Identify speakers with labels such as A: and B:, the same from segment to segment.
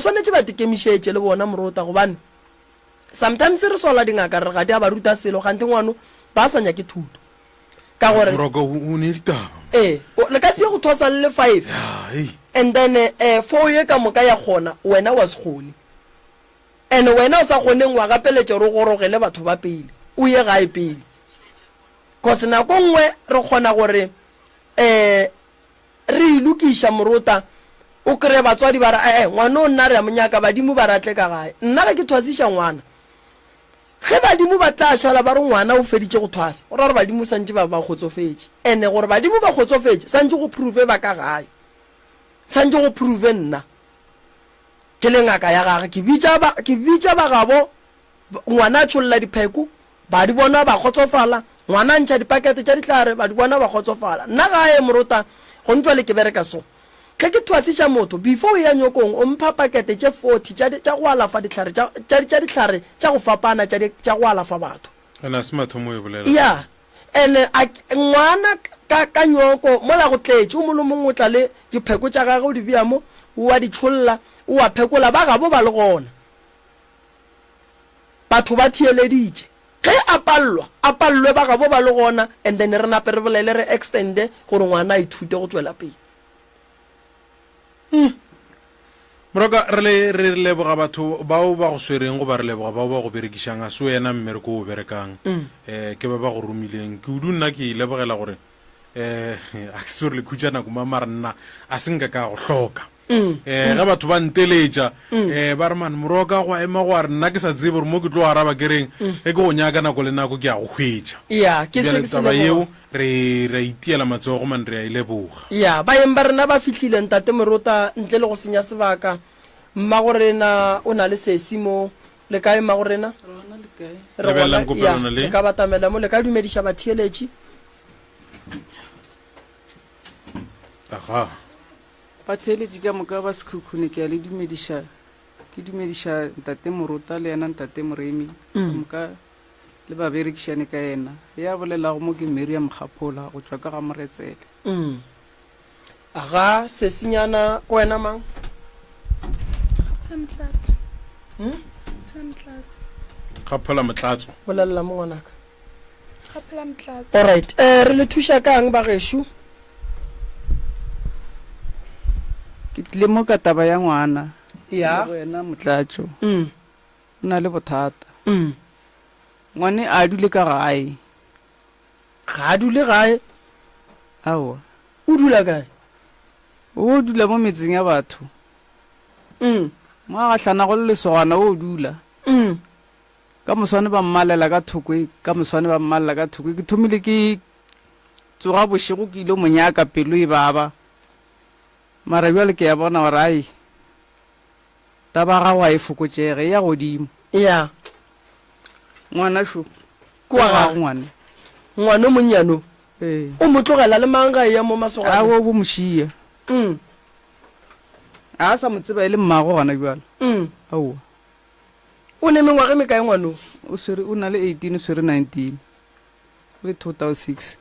A: swanetše ba tikemišetše le bona morota gobane sometimes re sola dingaka re ga di a ba ruta selo kganthe ngwano ba sa nyake thuto ka gore
B: Moroka o o ne ditaba.
A: ee o- le ka se ye go thwasa le le five
B: Ya, hei.
A: and then eh, four ye ka moka ya kgona wena wa se kgone and wena o sa kgoneng wa gapeletša gore o gorogele batho ba pele o ye gae pele cause nako nngwe re kgona gore um re e lokiša morota o kry-e batswadi ba re ee ngwana o nna re a mo nyaka badimo ba ratle ka gae nna ge ke thwasiša ngwana ge badimo ba tla šala ba re ngwana o feditše go thwasa go ra gore badimo santše ba ba kgotsofetše ene gore badimo ba kgotsofetše santše go prove ba ka gae santše go prove nna ke le ngaka ya gage ke bitša ba ke bitša ba gabo ngwana a tšholla dipheko ba di bona ba kgotsofala ngwana a ntšha dipakete tša dihlare ba di bona ba kgotsofala nna gae morota go ntšwa ke bereka so ge ke thwasiša motho before o ya nyokong o mpha pakete tše 40 tša tša go alafa dihlare tša tša dihlare tša go fapana tša tša go alafa batho
B: Ene a se mathomo o e bolela.
A: Ya. Ene a ngwana ka ka nyoko mola go tletše o mongwe le mongwe o tla le dipheko tša gagwe o di bea mo o a di tšholla o a phekola ba gabo ba le gona batho ba theeleditše ge a pallwa a pallwe ba gabo ba le gona and then re nape re bolele re extende gore ngwana a ithute go tšwela pele.
B: Hmm. Moroka, re le re leboga batho bao ba go swereng goba re leboga bao ba go berekišang a se wena mmereko o berekang um ke ba ba go romileng ke udu nna ke lebogela gore um a ke se gore le khutša nako ma mara nna a se nka ka go hloka um ge batho ba nteletša um ba re mane moroka go ema go a re nna ke sa tsebe gore mo ke tlo araba ke reng ge ke go nyaka nako le nako ke a go hwetša
A: ya ke se
B: bjale taba yeo Re, re a itiela matsogo, man, re a e leboga.
A: Ya, baeng ba rena ba fihlile, Ntate Morota, ntle le go senya sebaka. Mmagorena o na le sesi mo. Le kae, Mmagorena?
C: Re gona, le kae?
A: Re gona,
B: Lebelelang
A: ya,
B: kopelwana le.
A: le ka batamela mo, le ka dumediša batheeletši.
B: Aga.
C: Batheeletši ka moka ba Sekhukhune ke a le dumediša. Ke dumediša Ntate Morota le yena Ntate Moremi ka moka. Le baberekišane ka yena. Ya bolelago mo ke Miriam Kgaphola go tšwa ka ga Moretsele.
A: Mm. Aga, sesinyana, ko wena mang?
D: Kgaphola Motlatso.
A: Hmm?
D: Kgaphola Motlatso.
B: Kgaphola Motlatso.
A: Bolelela mo ngwanaka.
D: Kgaphola Motlatso.
A: Alright, eh re le thuša kang bagešo?
C: Ke tlile mo ka taba ya ngwana.
A: Ya.
C: Le wena Motlatso.
A: Mm.
C: O na le bothata.
A: Mm.
C: Ngwane a dule ka gae.
A: Ga a dule gae.
C: Aowa.
A: O dula kae?
C: O dula mo metseng ya batho.
A: Mm.
C: Mo a gahlanago le lesogana o dula.
A: Mm.
C: Ka moswane ba mmalela ka thoko e, ka moswane ba mmalela ka thoko e. Ke thomile ke tsoga bošego ke ile mo nyaka pelo e baba. Mara bjale ke ya bona gore ai Taba ya gago ga e fokotšege, e ya godimo.
A: Ya.
C: Ngwana šo.
A: Ke wa gago.
C: Ngwana.
A: Ngwana o monnyane o.
C: Ee.
A: O mo tlogela le mang ga e ya mo masoganeng?
C: Aowa, o bo mo šia.
A: Mm.
C: A sa mo tseba e le mmago gona bjalo.
A: Mm.
C: Aowa.
A: O ne mengwaga e mekae ngwana o?
C: O swere, o na le 18, o swere 19. Le 2006.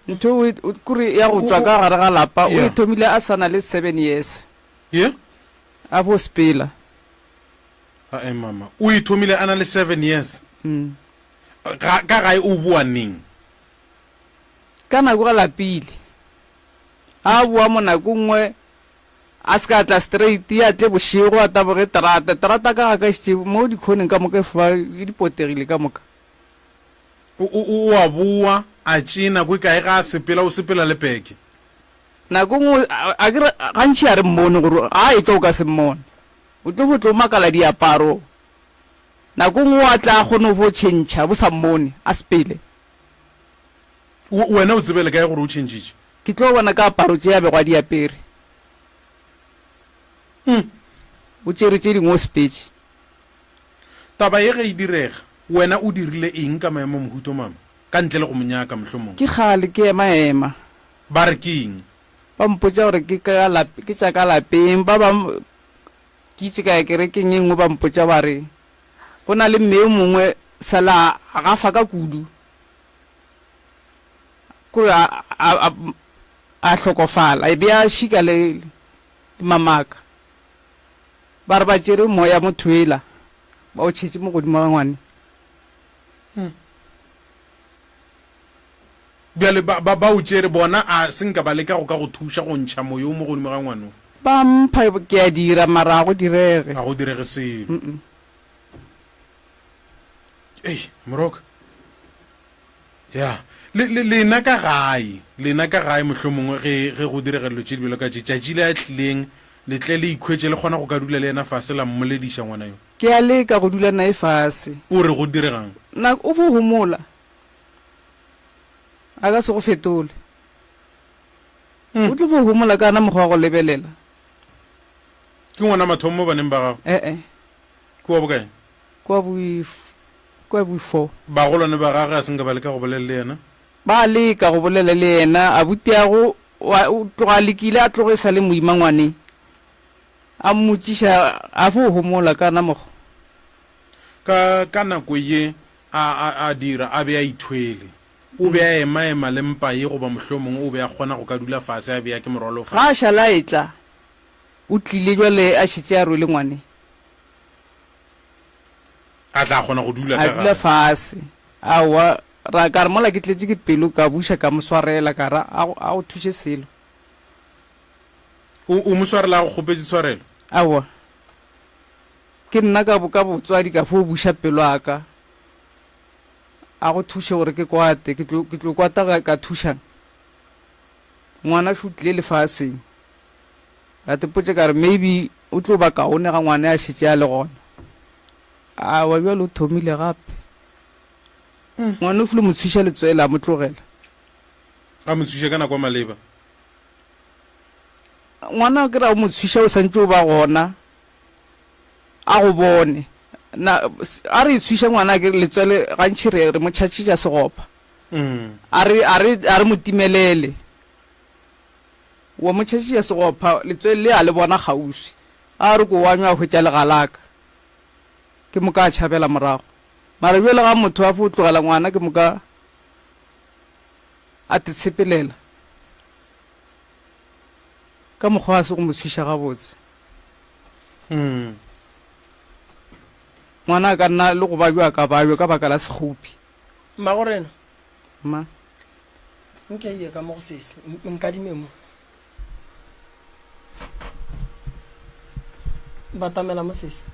C: Ntho e kore ya go tšwa ka gare ga lapa o e thomile a sa na le seven years.
B: Ye?
C: A bo sepela.
B: Ae mama, o e thomile a na le seven years.
C: Mm.
B: Ga, ka gae o boa neng?
C: Ka nako ga lapile. A boa mo nako nngwe a se ka tla straight a tle bošego a taboge terata. Terata ka ga ka šetše mo dikhoneng ka moka e foba e di potegile ka moka.
B: O, o, o a boa, a tšee nako e kae ga a sepela, o sepela le peke.
C: Nako nngwe, a, a ke re, gantši a re mmone gore ga a etla o ka se mmone. O tlo bo tlo makala diaparo. Nako nngwe o a tla a kgone go bo tšhentšha, bo sa mmone, a sepele.
B: O, wena o tsebele kae gore o tšhentšhitše?
C: Ke tlo bona ka aparo tše a bego a di apere.
B: Hm.
C: O tšere tše dingwe o sepetše.
B: Taba ye ge e direga, wena o dirile eng ka maemo mohuto mama? Ka ntle le go mo nyaka, mohlomong?
C: Ke kgale ke ema-ema.
B: Ba re ke eng?
C: Ba mpotša gore ke ka lap, ke tša ka lapeng. Ba bang, ke itše ka ya kerekeng e nngwe ba mpotša ba re, go na le mme yo mongwe sela a gafa ka kudu. Kore a, a, a, A hlokofala, e be a šika le, le mamaka. Ba re ba tšere moya motho ela, ba o tšhetše mo godimo ga ngwane.
B: Hmm. Bjale ba, ba, ba o tšere bona, a se nka ba leka go ka go thuša go ntšha moyo o mo godimo ga ngwano?
C: Ba mpha, ke a dira, mara a go direge.
B: A go direge selo.
C: Mm -mm.
B: Ei, moroka. Ya. Le, le, lena ka gae, lena ka gae mohlomongwe ge, ge go direga dilo tše di bjalo ka tše, tšatši le a tlileng, le tle le ikhwetše le kgona go ka dula le yena fase la mmolediša ngwana yo.
C: Ke a leka go dula naye fase.
B: O re go diregang?
C: Na o fo homola. A ka se go fetole. O tlo fo homola ka na mokgwa wa go lebelela.
B: Ke ngwana mathomo mo baneng ba gago?
C: E-e.
B: Ke wa bokae?
C: Ke wa bo, ke wa bo four.
B: Bagolwane ba gagwe a se nka ba leka go bolela le yena?
C: Ba leka go bolela le yena. Abutiago wa, o tloga a lekile a tloge e sa le moima ngwaneng. A mmotšiša a fo homola ka na mokgwa.
B: Ka, ka nako ye a, a, a dira, a be a ithwele. O be a emaema le mpa ye goba mohlomongwe o be a kgona go ka dula fase a bea ke morwalo
C: Ga a
B: fase.
C: šala a etla, o tlile bjale a šetše a rwele ngwane.
B: A tla kgona go dula
C: A
B: ka
C: dula
B: gae.
C: fase. Aowa, ra, ka re mola ke tletše ke pelo ka buša ka mo swarela ka ra a go, a go thuše selo.
B: O, o mo swarela a go kgopetše tshwarelo?
C: Aowa. Ke nna ka, ka botswadi ka fo buša pelo ya ka. A go thuše gore ke kwate. Ke tlo, ke tlo kwata ka, ka thušang? Ngwana šo tlile lefaseng. Ka tepotše ka re maybe o tlo ba kaone ga ngwana a šetše a le gona. Aowa bjale o thomile gape. Ngwana o filo mo tshwiša letswele a mo tlogela.
B: A mo tshwiša ka nako ya maleba.
C: Ngwana ke ra o mo tshwiša o santše o ba gona a go bone. Na a re tshwiša ngwana ke letswele gantši re re mo tšhatšhetša segopa. A re a re a re mo timelele. Wa mo tšhatšhetša segopa letswele le a le bona kgauswi. A re ko wa nywa a hwetša legalaka. Ke moka a tšhabela morago. Mara bjale ga motho a fo tlogela ngwana ke moka a te tshepelela. Ka mokgwa a se go mo tshwiša gabotse. Ngwana a ka nna le go babja a ka babja ka baka la sekgopi.
A: Mmagorena.
C: Mma.
A: Nke ye ka mo go sesi, nkadime mo. Batamela mo sesi.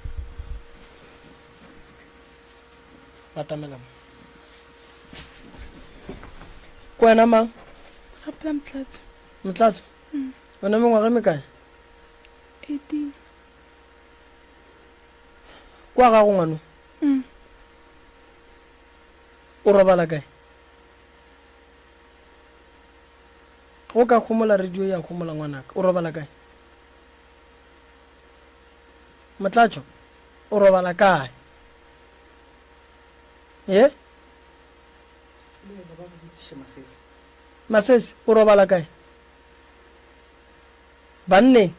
A: Batamela mo. Ke wena mang?
D: Gapela Motlatso.
A: Motlatso? Mm. Wena mengwaga e mekae?
D: 18.
A: Kwa gago ngwano?
D: Mm.
A: O robala kae? Go ka homola radio ya homola ngwanaka. O robala kae? Motlatso, o robala kae? Ye? Masese, o robala kae? Banneng.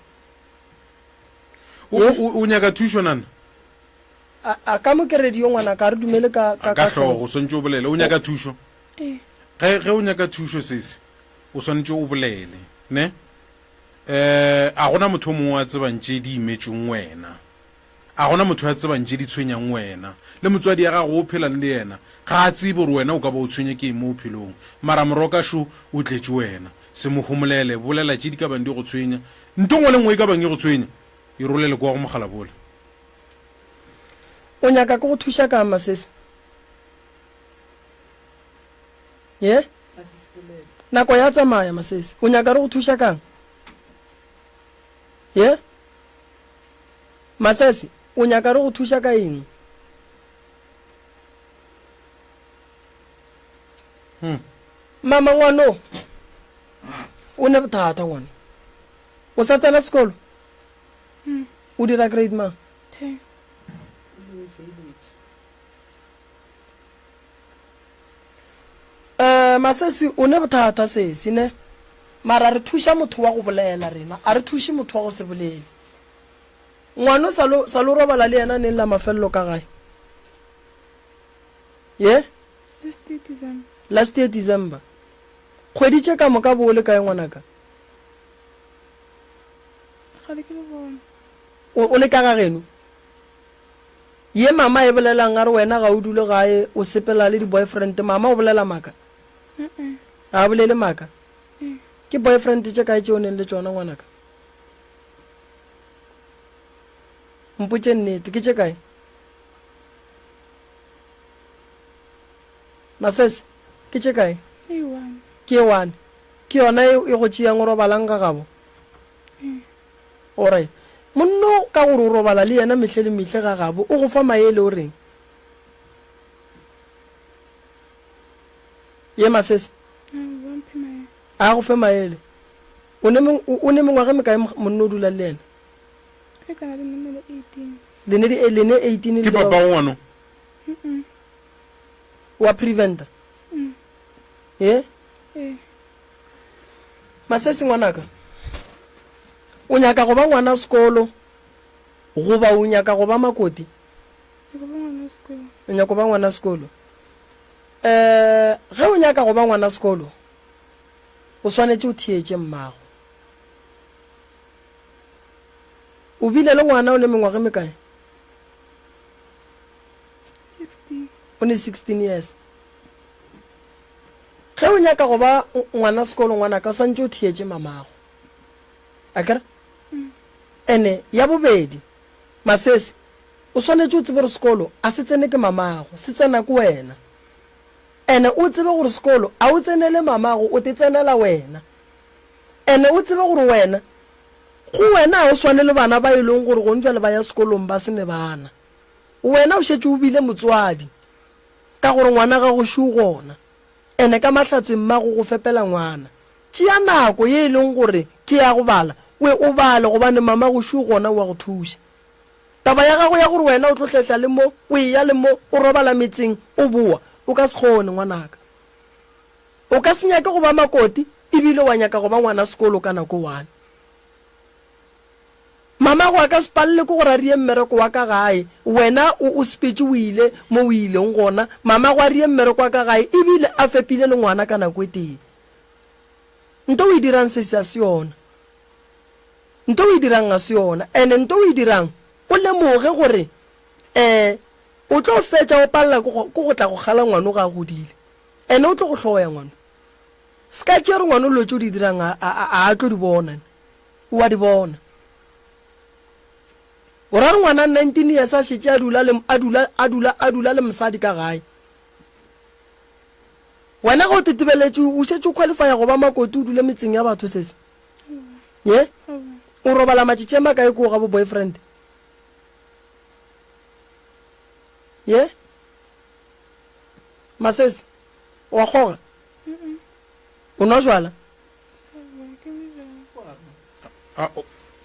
B: O, o, o nyaka thušo nana?
A: A, a ka mo ke radio ngwanaka, a re dumele ka, ka,
B: ka hlogo, o swanetše o bolele. O nyaka thušo?
D: Ee.
B: Ge, ge o nyaka thušo sesi, o swanetše o bolele, ne? Eh, a gona motho o mongwe a tsebang tše di imetšweng wena. A gona motho a tsebang tše di tshwenyang wena. Le motswadi ya gago o phelang le yena, ga a tsebe gore wena o ka ba o tshwenya ke eng mo bophelong. Mara moroka šo o tletše wena. Se mo homolele, bolela tše di ka bang di go tshwenya. Nto nngwe le nngwe e ka bang e go tshwenya, e rolele kwa go mogalabola.
A: O nyaka ke go thuša kang, Masese? Ye? Nako ya tsamaya, Masese. O nyaka re go thuša kang? Ye? Masese, o nyaka re go thuša ka eng?
B: Hmm.
A: Mama ngwano o ne bothata ngwano. O sa tsena sekolo?
D: Mm.
A: O dira grade mang?
D: Ten.
A: Eh, Masesi o ne bothata sesi ne. Mara re thuša motho wa go bolela rena, a re thuše motho wa go se bolele. Ngwano sa lo sa lo robala le yena neng la mafelelo ka gae? Ye?
D: Last year December.
A: Last year December. Kgwedi tše ka moka bo o le kae ngwanaka?
D: Kgale ke le gona.
A: O, o le ka ga geno? Ye mama e bolelang a re wena ga o dule gae o sepela le di-boyfriend, mama o bolela maaka?
D: Uh-uh.
A: Ga a bolele maaka?
D: Ee.
A: Ke boyfriend tše kae tše o neng le tšona ngwanaka? Mpotše nnete, ke tše kae? Masese, ke tše kae?
D: E one.
A: Ke e one. Ke yona e, e go tšeang o robalang ga gabo?
D: Ee.
A: Alright. Monno ka gore o robala le yena mehle le mehle ga gabo, o go fa maele o reng? Ye Masese?
D: Aowa, mphe maele.
A: A go fe maele. O ne meng, o ne mengwaga e mekae monno o dula le yena?
D: E kana le nne le 18.
A: Le ne di, le ne 18
B: Ke
A: le ba
B: papa go ngwano?
D: Mm.
A: Wa preventa?
D: Mm.
A: Ye?
D: Ee.
A: Masesi ngwanaka, o nyaka go ba ngwana sekolo goba o nyaka go ba makoti?
D: Nyaka ba ngwana sekolo.
A: O nyaka go ba ngwana sekolo. Eh, ge o nyaka go ba ngwana sekolo, o swanetše o theetše mmago. O bile le ngwana o ne mengwaga e mekae?
D: 16.
A: O ne 16 years. Ge o nyaka go ba ngwana sekolo ngwanaka o santše o theetše mamago. Akere? Ene ya bobedi, Masese, o swanetše o tsebe gore sekolo a se tsene ke mamago, se tsena ke wena. Ene o tsebe gore sekolo a o tsenele mamago, o te tsenela wena. Ene o tsebe gore wena, go wena ga o swane le bana ba e leng gore gong jwale ba ya sekolong ba se ne bana. Wena o šetše o bile motswadi. Ka gore ngwana gago šo gona. Ene ka mahlatse mmago go fepela ngwana. Tšea nako ye e leng gore ke ya go bala, o e o bale gobane mamago šo gona o a go thuša. Taba ya gago ya gore wena o tlo hlehla le mo, o eya le mo, o robala metseng, o boa, o ka se kgone ngwanaka. O ka se nyake go ba makoti ebile wa nyaka go ba ngwana sekolo ka nako one. Mamago a ka se palele ke gore a rie mmereko wa ka gae, wena o o sepetše o ile mo o ileng gona, mamago a rie mmereko wa ka gae ebile a fepile le ngwana ka nako e tee. Nto o e dirang sesi a se yona. Nto o e dirang ga se yona. Ene nto o e dirang o lemoge gore um o tlo fetša o palela ke go ke go tla go kgala ngwano ga a godile. Ene o tlo go hloya ngwano. Se ka tšea gore ngwano dilo tše o di dirang a a a a tlo di bona. O a di bona. O ra re ngwana 19 years a šetše a dula le a dula a dula a dula le mosadi ka gae. Wena ge o tetebeletše o šetše o qualifya go ba makoti o dule metseng ya batho sese. Ye? O robala matšatši a makae koo ga bo boyfriend? Ye? Masese, wa kgoga? O nwa jwala?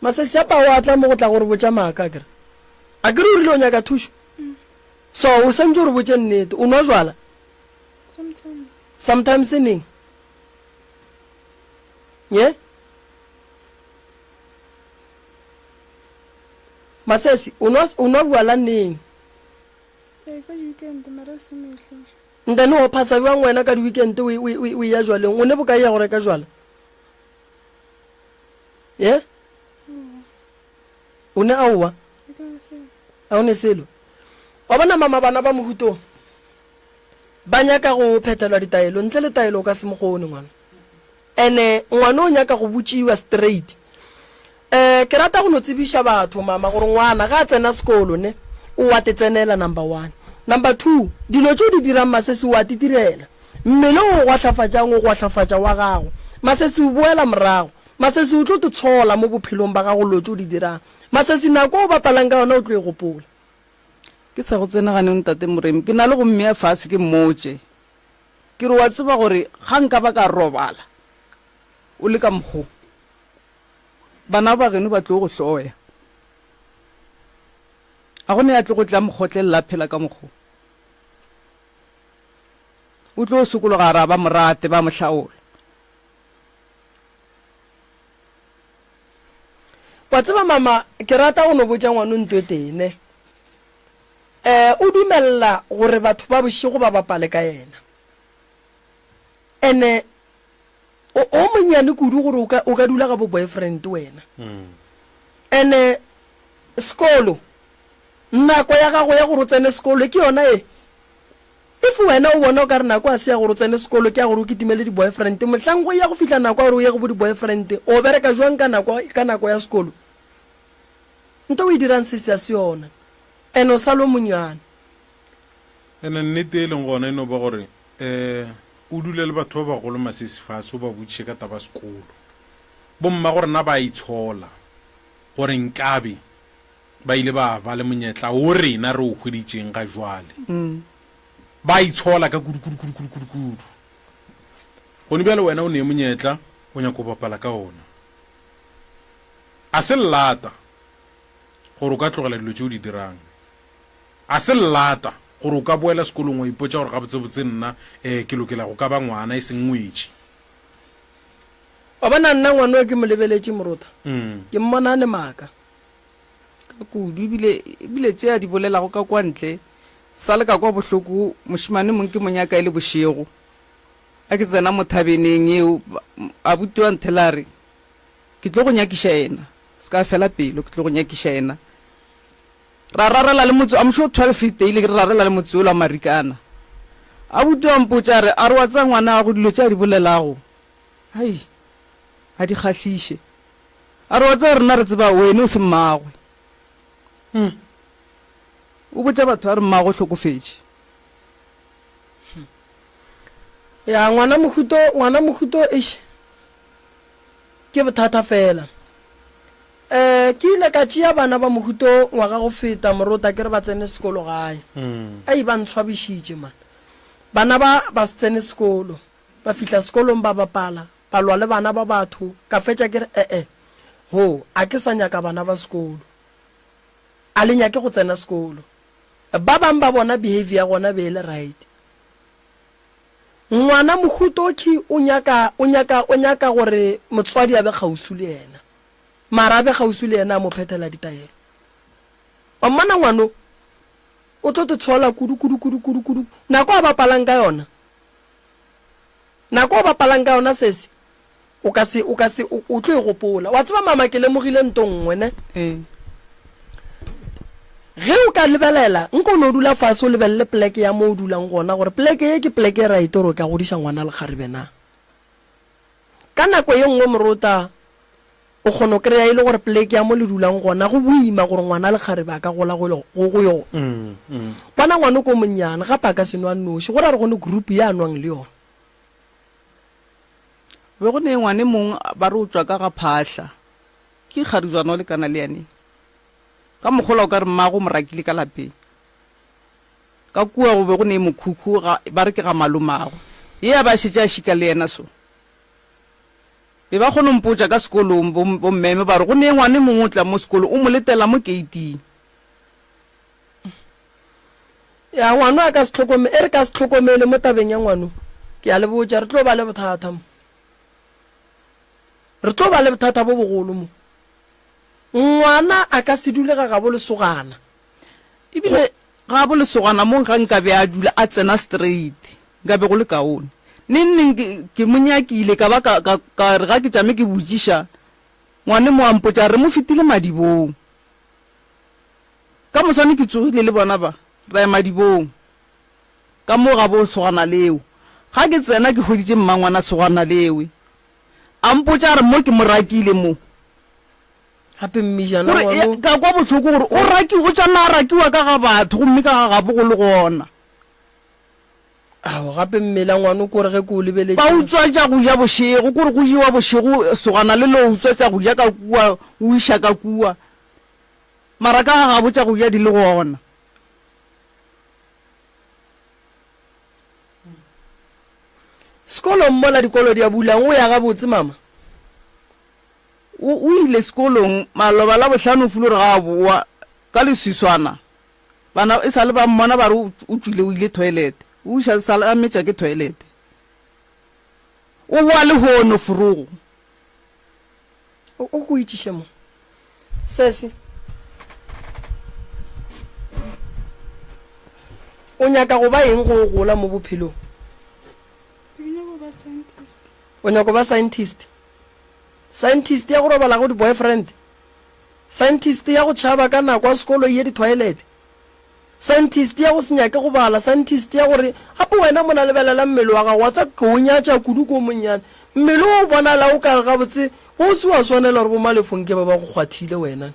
A: Masesi a pao a tla mo go tla go re botša maaka akere. Akere o rile o nyaka thušo. So o santse o re botše nnete. O nwa jwala?
D: Sometimes.
A: Sometimes neng? Ye? Masesi, o nwa o nwa jwala neng?
D: Ee, ka di-weekend mara e se mehla.
A: Then o phasa bjang wena ka di-weekend o o o eya jwaleng? O ne bokae ya go reka jwala? Ye? O ne aowa? A o ne selo? Wa bona mama bana ba mohuto ba nyaka go phethelwa ditaelo ntle le taelo o ka se mo kgone ngwana. Ene ngwana o nyaka go botšiwa straight. Um ke rata go no tsebiša batho mama gore ngwana ga a tsena sekolo ne o wa te tsenela number one. Number two dilo tše o di dirang Masesi o a te direla. Mmele o o gwahlafatšang o gwahlafatša wa gago. Masesi o boela morago. Masesi o tlo te tshola mo bophelong ba gago lo tše o di dirang. Masesi nako o bapalang ka yona o tlo e gopola.
C: Ke sa go tsene ganong Ntate Moremi, ke na le go mmea fase ke mmotše. Ke re wa tseba gore ga nka ba ka robala o le ka mokgo, bana ba geno ba tlo go hloya. Ga go ne ya tlo go tla mokgotlelela a phela ka mokgo. O tlo sokologa a re a ba mo rate, ba mo hlaola.
A: Wa tseba mama, ke rata go no botša ngwano nto e tee ne. Eh, o dumelela gore batho ba bošego ba bapale ka yena. Ene o, o monnyane kudu gore o ka, o ka dula ga bo boyfriend wena. Ene sekolo, nako ya gago ya gore o tsene sekolo ke yona e. If wena o bona o ka re nako a se ya gore o tsene sekolo ke ya gore o kitimele di-boyfriend, mohlang go ya go fihla nako ya gore o ye go bo di-boyfriend, o bereka jwang ka nako, ka nako ya sekolo? Nto o e dirang sesi a se yona. Ene o sa le o monyane.
B: Ene nnete e leng gona e no ba gore um o dule le batho ba bagolo masesi fase o ba botšiše ka taba sekolo. Bommago rena ba itshola gore nkabe ba ile ba ba le monyetla wo rena re o hweditšeng ga jwale. Ba itshola ka kudu kudu kudu kudu kudu kudu. Gone bjale wena o ne monyetla o nyaka go bapala ka ona. A se llata gore o ka tlogela dilo tše o di dirang. A se llata gore o ka boela sekolong wa ipotša gore gabotsebotse nna um ke lokela go ka ba ngwana e seng ngwetši.
A: Wa bona nna ngwana o ke mo lebeletše morota, ke mmona a ne maaka.
C: Ka kudu ebile ebile tše a di bolelago ka kwa ntle sa le ka kwa bohloko mošemane mong ke mo nyaka e le bošego a ke tsena mo thabeneng yeo abuti wa nthela a re ke tlo go nyakiša yena se ka fela pelo ke tlo go nyakiša yena Ra rarela le motse, I'm sure 12 e teile re rarela le motse ola wa Marikana. Abuti wa mpotša a re, a re wa tseba ngwana'go dilo tše a di bolelago, hai, ga di kgahliše. A re wa tseba rena re tseba wene o se mmagwe.
A: Hmm.
C: O botša batho a re mmagwe o hlokofetše.
A: Ya ngwana mohuto, ngwana mohuto eish. Ke bothata fela. Um ke ile ka tšea bana ba mohuto ngwaga go feta morota ke re ba tsene sekolo gae. Ei ba ntshwabišitše man. Bana ba ba se tsene sekolo. Ba fihla sekolong ba bapala, ba lwa le bana ba batho, ka fetša ke re e-e, ho, a ke sa nyaka bana ba sekolo. A le nyake go tsena sekolo. Ba bang ba bona behavior ya gona be e le right. Ngwana mohutoki o nyaka, o nyaka, o nyaka gore motswadi a be kgauswi le yena. Mara a be kgauswi le yena a mo phethela ditaelo. Wa mmona ngwano? O tlo te tshola kudu, kudu, kudu, kudu, kudu. Nako a bapalang ka yona, nako o bapalang ka yona sesi, O ka se, o ka se, o, o tlo e gopola. Wa tseba, mama, ke lemogile nto nngwe, ne?
C: Ee.
A: Ge o ka lebelela, nko o no dula fase o lebelele pleke ya mo o dulang gona, gore pleke ye ke pleke e right gore o ka godiša ngwana lekgarebe na. Ka nako ye nngwe morota, o kgona go kry-a e le gore pleke ya mo le dulang gona go boima gore ngwana lekgarebe a ka gola go, go, go yona. Bona ngwana o ko monnyane, gape a ka se nwe a nnoši, go ra gore go ne group ye a nwang le yona.
C: Be go ne ngwane mong ba re o tšwa ka ga phahla. Ke kgarujwana o lekana le yane. Ka mogola o ka re mmago o mo rakile ka lapeng. Ka kua go be go ne mokhukhu ga ba re ke ga malomago. Ye a ba šetše a šika le yena so. Be ba kgona go mpotša ka sekolong bo bo mmeme ba re go ne ngwane mongwe o tla mo sekolong o mo letela mo keiting.
A: Ya ngwano a ka se tlhokome, e re ka se tlhokomele mo tabeng ya ngwano, ke a le botša, re tlo ba le bothata mo. Re tlo ba le bothata bo bogolo mo. Ngwana a ka se dule ga gabo lesogana.
C: Ebile gabo lesogana mo ga nka be a dula a tsena straight, nka be go le kaone. Neng neng ke, ke mo nyakile ka ba ka, ka, ka re ga ke tšame ke botšiša ngwane mo a mpotša a re mo fetile madibong. Ka moswane ke tsogile le bona ba, ra ya madibong, ka mo ga bo sogana leo. Ga ke tsena ke hweditše mmangwana sogana lewe. A mpotša a re mo ke mo rakile mo.
A: Gape mmijana
C: Gore,
A: wa
C: e,
A: mo.
C: ka kwa bohloko gore o raki, o tšama a rakiwa ka ga batho gomme ka ga gabo go le gona.
A: Ao, gape mmela ngwano kore ge ke o lebeletše.
C: Ba utswa tša go ja bošego, kore go jewa bošego sogana le lo utswa tša go ja ka kua, o iša ka kua. Mara ka ga gabo tša go ja di le gona.
A: Sekolong mola dikolo di a bulang, o ya gabotse mama?
C: O, o ile sekolong maloba Labohlano o file gore ga a boa ka leswiswana. Bana e sa le ba mmona ba re o, o tšwile o ile toilet. O iša sa le a metša ke toilet. O boa lehono forogo.
A: O, o ko itšiše mo. Sesi. O nyaka go ba eng go o gola mo bophelong?
D: Ke nyaka go ba scientist.
A: O nyaka go ba scientist? Scientist ya go robala go di-boyfriend? Scientist ya go tšhaba ka nako ya sekolo e ye di-toilet. Scientist ya go se nyake go bala, scientist ya gore gape wena mona lebelela mmele wa gago, wa tsa ke o nyatša kudu ko monnyane. Mmele o bonala o ka re gabotse o se wa swanela gore bo malefong ke ba ba go kgwathile wena.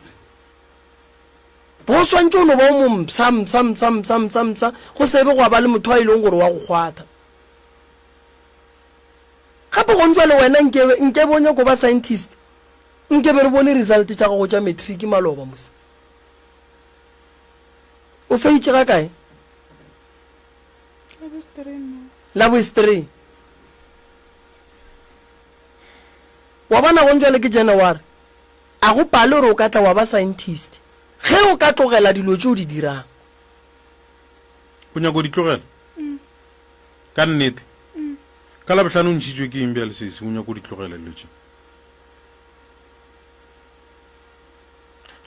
A: Bo swantše o no ba o mo mpsha, mpsha, mpsha, mpsha, mpsha, mpsha, go se be gwa ba le motho a e leng gore wa go kgwatha. Gape gong jwale wena nkebe, nkebe o nyako ba scientist, nkebe re bone result tša gago tša matric maloba mos. O feitše ga kae? La boestree. Wa bona gong jwale ke January. A go pale gore o ka tla wa ba scientist ge o ka tlogela dilo tše o di dirang.
B: O nyaka go di tlogela? Ka nnete? Ka Labohlano o ntšhitšwe ke eng bjale sesi o nyaka go di tlogela dilo tše?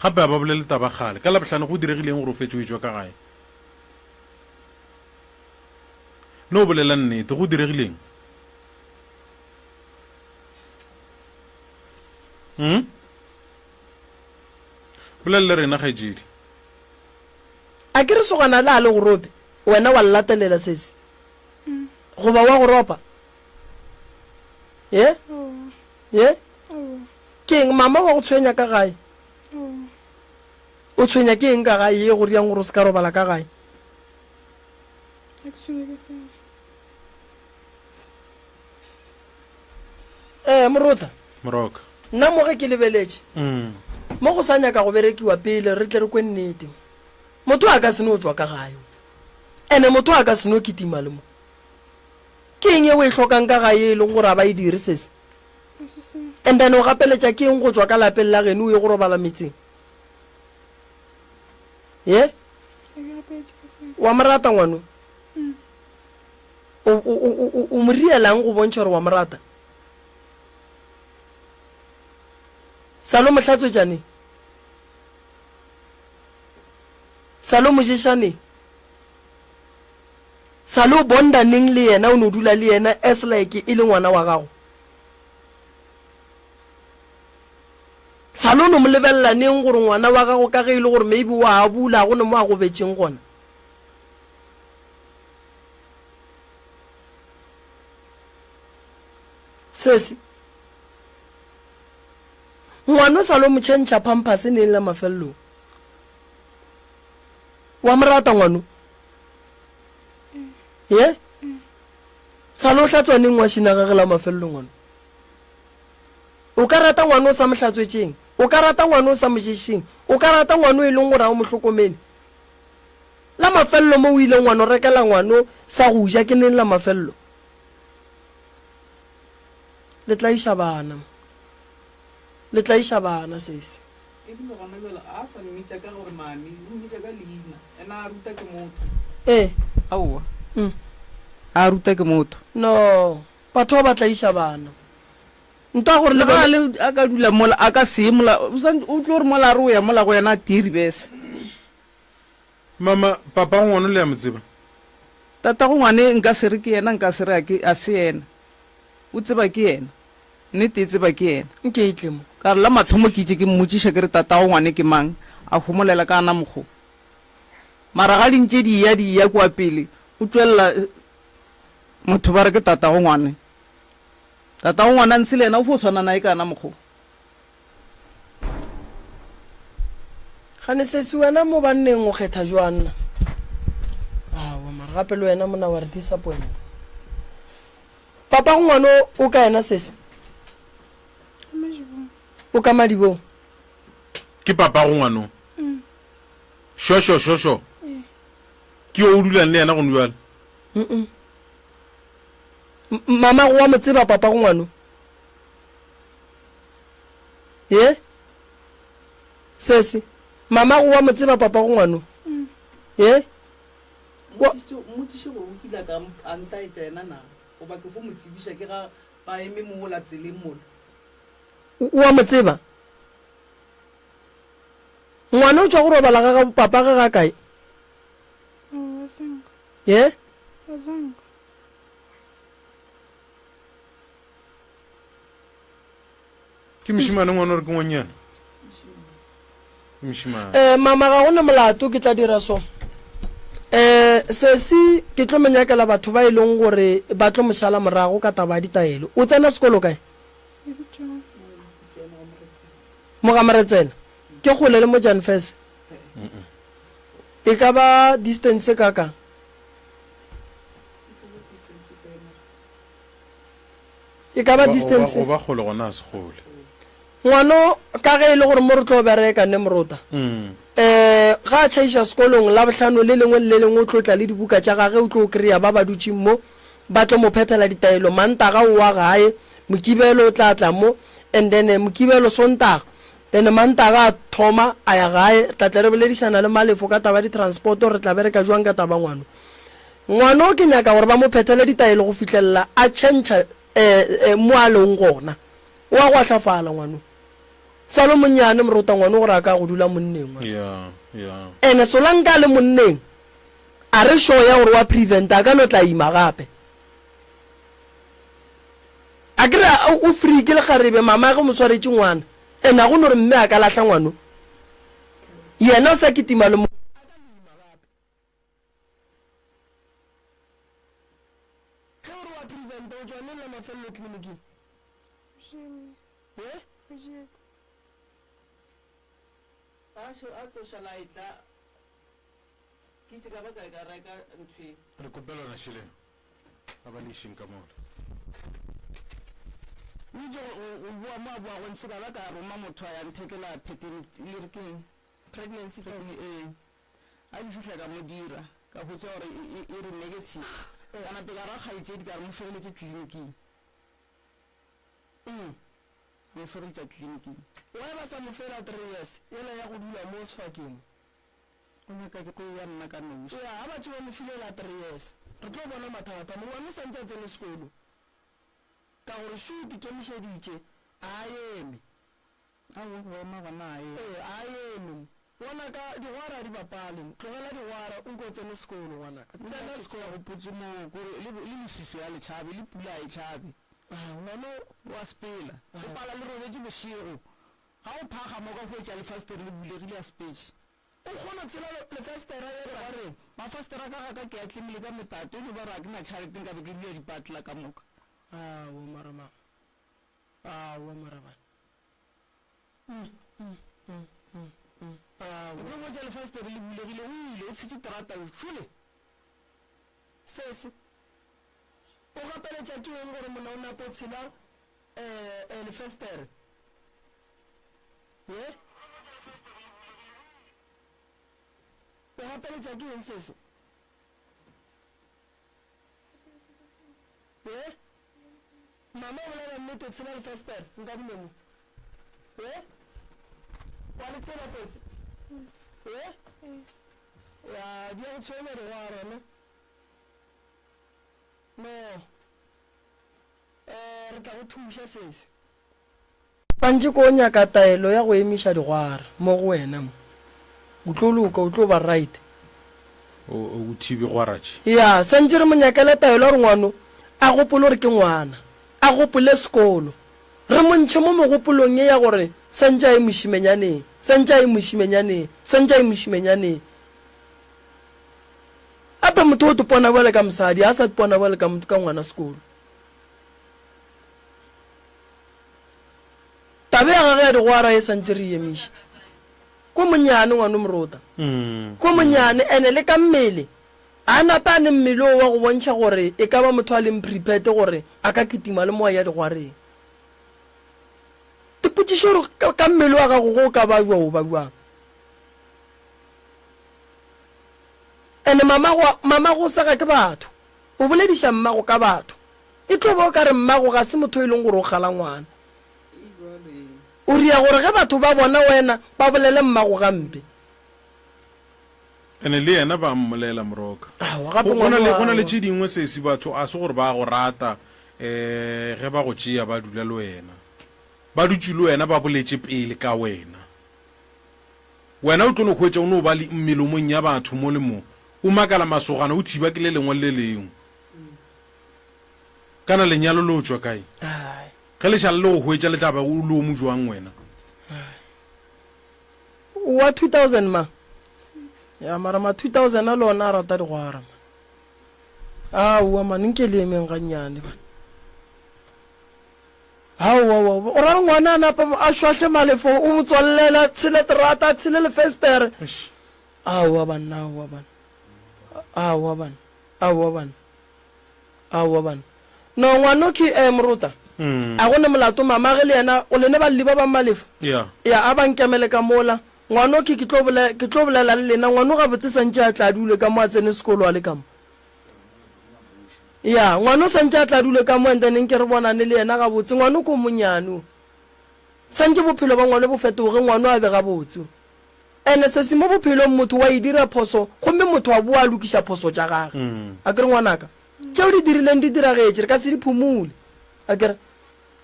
B: Gape a ba bolele taba kgale. Ka Labohlano go diregile eng gore o fetše o etšwa ka gae? No bolela nnete, go diregile eng? Hmm? Bolela le rena kgaetšedi.
A: A ke re sogana le a le go rope, wena wa llatelela sesi? Goba wa go ropa? Ye? Ye? Ke eng mama wa go tshwenya ka gae? O tshwenya ke eng ka gae ye go riang gore o se ka robala ka gae? Ee, morota.
B: Moroka.
A: Nna mo ge ke lebeletše, mm. mo go sa nyaka go berekiwa pele re tle re kwe nnete. Motho a ka se no tšwa ka gae. Ene motho a ka se no kitima le mo. Ke eng e o e hlokang ka gae e leng gore a ba e dire sese? And then o gapeletša ke eng go tšwa ka lapeng la geno o ye go robala metseng? Ye? Wa mo rata ngwano? Mm. O, o, o, o, o mo rielang go bontšha gore wa mo rata? Sa lo mo hlatswetšaneng? Sa lo mo ješaneng? Sa lo bonda neng le yena o no dula le yena as like e le ngwana wa gago? Sa lo no mo lebelela neng gore ngwana wa gago ka ge e le gore maybe wa abula go ne mo a gobetšeng gona? Sesi, ngwana o sa lo mo tšhentšha pampers neng la mafelelong? Wa mo rata ngwano? Ye? Sa lo hlatswa neng wa šina gage la mafelelong ngwano? O ka rata ngwana o sa mo hlatswetšeng? O ka rata ngwana o sa mo ješeng? O ka rata ngwana o e leng gore ga o mo hlokomele? La mafelelo mo o ileng wa no rekela ngwano sa go ja ke neng la mafelelo? Le tlaiša bana. Le tlaiša bana sesi.
C: Ebile gona bjale a sa mmitša ka gore mami, o mmitša ka leina. Ena a ruta ke motho.
A: Ee.
C: Aowa. Mm. A ruta ke motho.
A: No, batho ba ba tlaiša bana. Nto ya gore
C: le bone. Le a ka dula mola, a ka se ye mola, o sa, o tlo re mola a re o ya mola go yena a tie ribese.
B: Mama, papago ngwana le a mo tseba?
C: Tatago ngwane nka se re ke yena, nka se re a ke, a se yena. O tseba ke yena. Nnete e tseba ke yena.
A: Nke e tle mo.
C: Ka re la mathomo ke itše ke mmotšiša ke re tatago ngwane ke mang, a homolela ka ana mokgo. Mara ga di ntše di eya di eya kua pele, go tšwelela motho ba re ke tatago ngwane. Tatago ngwane a ntshe le yena o fo swana naye ka ana mokgo.
A: Gane sesi wena mo banneng o kgetha jwang na? Aowa mara gape le wena mona wa re disappoint. Papa go ngwana o ka yena sesi? O ka madibong.
B: Ke papa go ngwano? Mm. Sho sho sho sho. Eh. Ke yo o dulang le yena gone jwale?
A: Mm. Mama go wa mo tseba papa go ngwano? Ye? Sesi, mama go wa mo tseba papa go ngwano? Mm. Ye?
C: Mmotšiše gore o kile a ka a ntaetša yena na, goba ke fo mo tsebiša ke ga ba eme mola tseleng mola.
A: O a mo tseba? Ngwana o tšwa go robala ga gabo papa ge ga kae? Ye?
B: Ke mošemane ngwana gore ke ngwanyana? Ke mošemane.
A: Eh, mama ga gona molato ke tla dira so. Eh, sesi ke tlo mo nyakela batho ba e leng gore ba tlo mo šala morago ka taba ya ditaelo. O tsena sekolo kae? Mo ga Moretsela. Ke kgole le mo Jan Fese. E ka ba distance e kakang? E ka ba distance.
B: Go ba kgole gona a se kgole.
A: Ngwano ka ge e le gore mo re tlo bereka ne morota. Um ga a tšhaiša sekolong Labohlano le lengwe le le lengwe o tlo tla le dibuka tša gage o tlo kry-a ba ba dutšeng mo ba tlo mo phethela ditaelo Mantaga o wa gae Mokibelo o tla tla mo and then Mokibelo Sontaga then Mantaga a thoma a ya gae re tla tle re boledišana le Malefo ka taba ya di-transport-o re tla bereka jwang ka taba ngwano Ngwano ke nyaka gore ba mo phethele ditaelo go fihlelela a tšhentšha um mo a leng gona O a go ahlafala ngwano. Sa lo monnyane morota ngwano gore a ka go dula monneng ngwana.
B: Yeah, yeah.
A: Ene solanka a le monneng a re sure ya gore wa prevent a ka no tla ima gape. A ke re o free ke lekgarebe mamage o mo swaretše ngwana. Ene a go no re mme a ka lahla ngwano. Yena o sa kitima le mo. A ka no ima gape. Ge o re wa preventa o tšwa neng la mafelelo tleliniking? Ye?
C: Gašo a tlo šala a etla ke itše ka ba ka ka reka ntho e.
B: Re kgopelana šeleng a ba le išeng ka mola.
C: O itše go boa mo a boago ntshe ka ba ka roma motho a ya nthekela paternity le re keng?
A: Pregnancy test.
C: Ee. Ga ke fihla ka mo dira, ka hwetša gore e, e re negative. Ka nape ka ra kgaetšedi ka re mo fegeletše tleliniking. Mm, a mo fegeletša tleliniking.
A: Why ba sa mo fela 3 years yela ya go dula mo sefakeng?
C: O nyaka ke tlo ya nna ka noši.
A: Eya, ga ba tše ba mo file la 3 years. Re tlo bona mathata. Mongwana o santše a tsene sekolo. Ka gore šo o ikemišeditše, a a eme.
C: Aowa, go ema gona a eme.
A: Ee, a eme. Ngwanaka, digwara ga di bapale. Tlogela digwara, o nke o tsene sekolo, ngwanaka.
C: Tsena
A: sekolo.
C: Ke gopotše moo, kore le, le leswiswi a le tšhabe, le pula a e tšhabe.
A: Ngwano.
C: O a sepela. O pala le robetše bošego. Ga o phagama o ka hwetša lefastere le bulegile a sepetše.
A: O kgona tshela lefastere ye
C: ba re, Mafastere a ka ga ka ke a tlemile ka metate, o no ba re ga ke na tšhalete nka be ke dula dipatla ka moka.
A: Aowa mara mama. Aowa mara bana.
C: O tlo hwetša lefastere le bulegile, o ile, o tshetše terata, o šole.
A: Sesi, o gapeletša ke eng gore monna o nape o tshela lefestere? Ye? O gapeletša ke eng sesi? Ye? Mama o bolela nnete o tshela lefestere nkadime mo. Ye? Wa le tseba sesi? Ye? Ya, di ya go tshwenya digwara ne? No. Eh, re tla go thuša sesi. Santše ko nyaka taelo ya go emiša digwara mo go wena mo. O tlo loka, o tlo ba right.
B: O, o thibe gwara tše.
A: Ya, santše re mo nyakele taelo ya gore ngwano a gopole gore ke ngwana, a gopole sekolo. Re mo ntšhe mo megopolong ye ya gore santše a ye mošimenyaneng, santše a ye mošimenyaneng, santše a ye mošimenyaneng. Gape motho o tpona bjale ka mosadi, a sa tpona bjale ka, ka ngwana sekolo. Tabe ya gage ya digwara e santše re emiša. Ko monyane ngwano morota. Ko monyane ene le ka mmele. A nape a ne mmele o wa go bontšha gore e ka ba motho a leng prepared gore a ka kitima le mo a ya digwareng. Dipotšišo gore ka mmele wa gago go ka ba jwa o ba jwang. Ene mamago mamago sega ke batho. O bolediša mmago ka batho. E tlo ba o ka re mmago ga se motho e leng gore o kgala ngwana. O ria gore ge batho ba bona wena ba bolele mmago gampe.
B: Ene le yena ba mmolela moroka.
A: Aowa, gape
B: Go
A: ngwana
B: na le
A: wa
B: go na le
A: aowa.
B: tše dingwe sesi batho a se gore ba go rata eh ge ba go tšea ba dula le wena. Ba dutše le wena ba boletše pele ka wena. Wena o tlo no hwetša o no ba le melomong ya batho mo le mo. O makala masogana o thiba ke le lengwe le le lengwe. Kana lenyalo le o tšwa kae?
A: Ai.
B: Ge le šala le go hwetša le tla ba o le o mo jwang wena?
A: O O wa 2000 ma? Ya mara ma 2000 a le ona a rata digwara ma. Aowa man nke le emeng gannyane bana. Aowa o ra re ngwana a napa a šwahle malefo o mo tswallela tshele terata tshele lefestere. Aowa banna aowa bana. Aowa bana. Aowa bana. Aowa bana. No ngwanoki eh moruta. Mm. A go ne molato mama ge le yena o lene balli ba ba malefa.
B: Yeah.
A: Ya a ba nkemele ka mola. Ngwanoki ke tlo bolela ke tlo bolela le lena ngwano ga botse santše a tla dule ka mo a tsene sekolo a le ka mo. Ya ngwano santše a tla dule ka mo and then nke re bonane le yena ga botse ngwano ko monyane o. Santše bophelo ba ngwano bo fetoge ngwano a be ga botse. Ene sesi mo bophelong motho wa e dira phoso gomme motho a boa a lokiša phoso tša gage. A kere ngwanaka, tšeo di dirileng di diragetše, re ka se di phumule. A kere,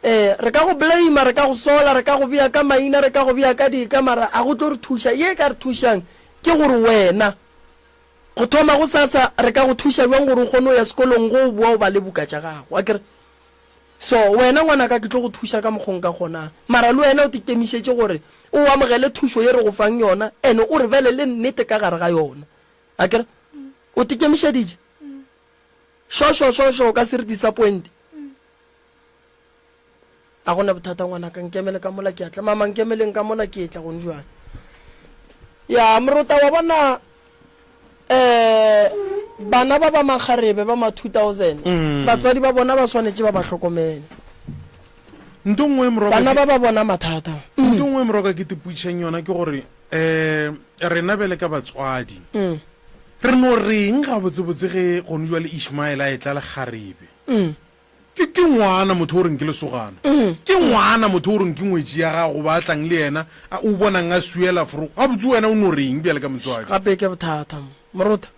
A: ee, re ka go blame-a, re ka go sola, re ka go bea ka maina, re ka go bea ka dika, mara a go tlo re thuša. Ye e ka re thušang ke gore wena, go thoma gosasa, re ka go thuša bjang gore o kgone go ya sekolong ge o boa o bale buka tša gago. A kere, So, wena ngwanaka ke tlo go thuša ka mokgo nka kgonang. Mara le wena o tikemišetše gore o amogele thušo ye re go fang yona and o re bele le nnete ka gare ga yona. Akere? O tikemišeditše? Sho sho sho sho o ka se re disappointe. A gona bothata ngwanaka, nkemele ka mola ke a tla. Mama nkemeleng ka mola ke etla gone jwale. Ya, morota wa bona um bana ba ba makgarebe ba ma 2000 mm. batswadi ba bona ba swanetše ba ba hlokomele
B: nto nngwe moroka
A: bana ba ba bona mathata
B: mm. nto nngwe moroka ke tepuišang yona ke gore um rena bjale ka batswadi mm. re no reng gabotsebotse ge gone jwale ishmael a etla lekgarebe Ke, ke ngwana motho o reng ke lesogana. Ke ngwana motho o reng ke ngwetši ya gago goba a tlang le yena, a, o bonang a swiela fro. Gabotse wena o no reng bjale ka motswadi?
A: Gape ke bothata, Morota.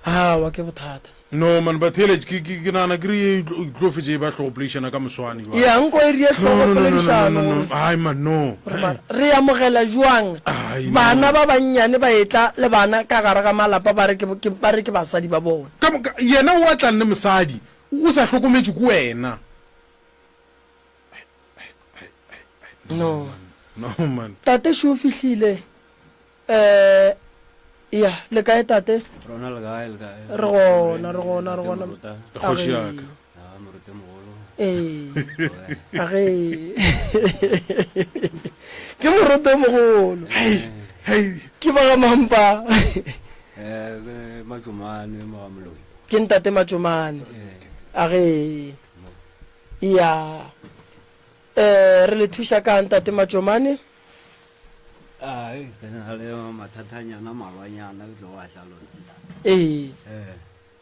A: Aowa, ke bothata.
B: No man, batheeletši, ke, ke, ke nagana ke re ye e tlo, e tlo fetša e ba hlogopoledišana ka moswane jwale.
A: Ya, nko e rie
B: No, no, no, no, no, no,
A: hlogopoledišano
B: no, no.
A: gore.
B: Ai man, no.
A: Gore ba, re amogela jwang
B: Ai, no.
A: bana ba bannyane ba etla le bana ka gare ga malapa ba re ke, ke, ba re ke basadi ba bona.
B: Ka moka, yena o a tlang le mosadi, o sa hlokometše ke wena.
A: No.
B: No man.
A: Tate šo o fihlile. Eh, ya, le kae tate?
E: Rona le kae, le kae?
A: Re gona, re gona, re gona.
B: Kgoši ya ka.
E: Ah, moruti mogolo.
A: Ee. Age. Ke moruti o mogolo.
B: Hei, hei.
A: Ke ba ga mampa.
E: Eh, ke Matšomane mo ga Moloi.
A: Ke ntate Matšomane.
E: Eh.
A: Age. Ya. Eh, re le thuša ka ntate Matšomane?
E: Ai, ke na le mathatanyana malwanyana ke tlo go a hlalosa ntate.
A: Ee.
E: Eh.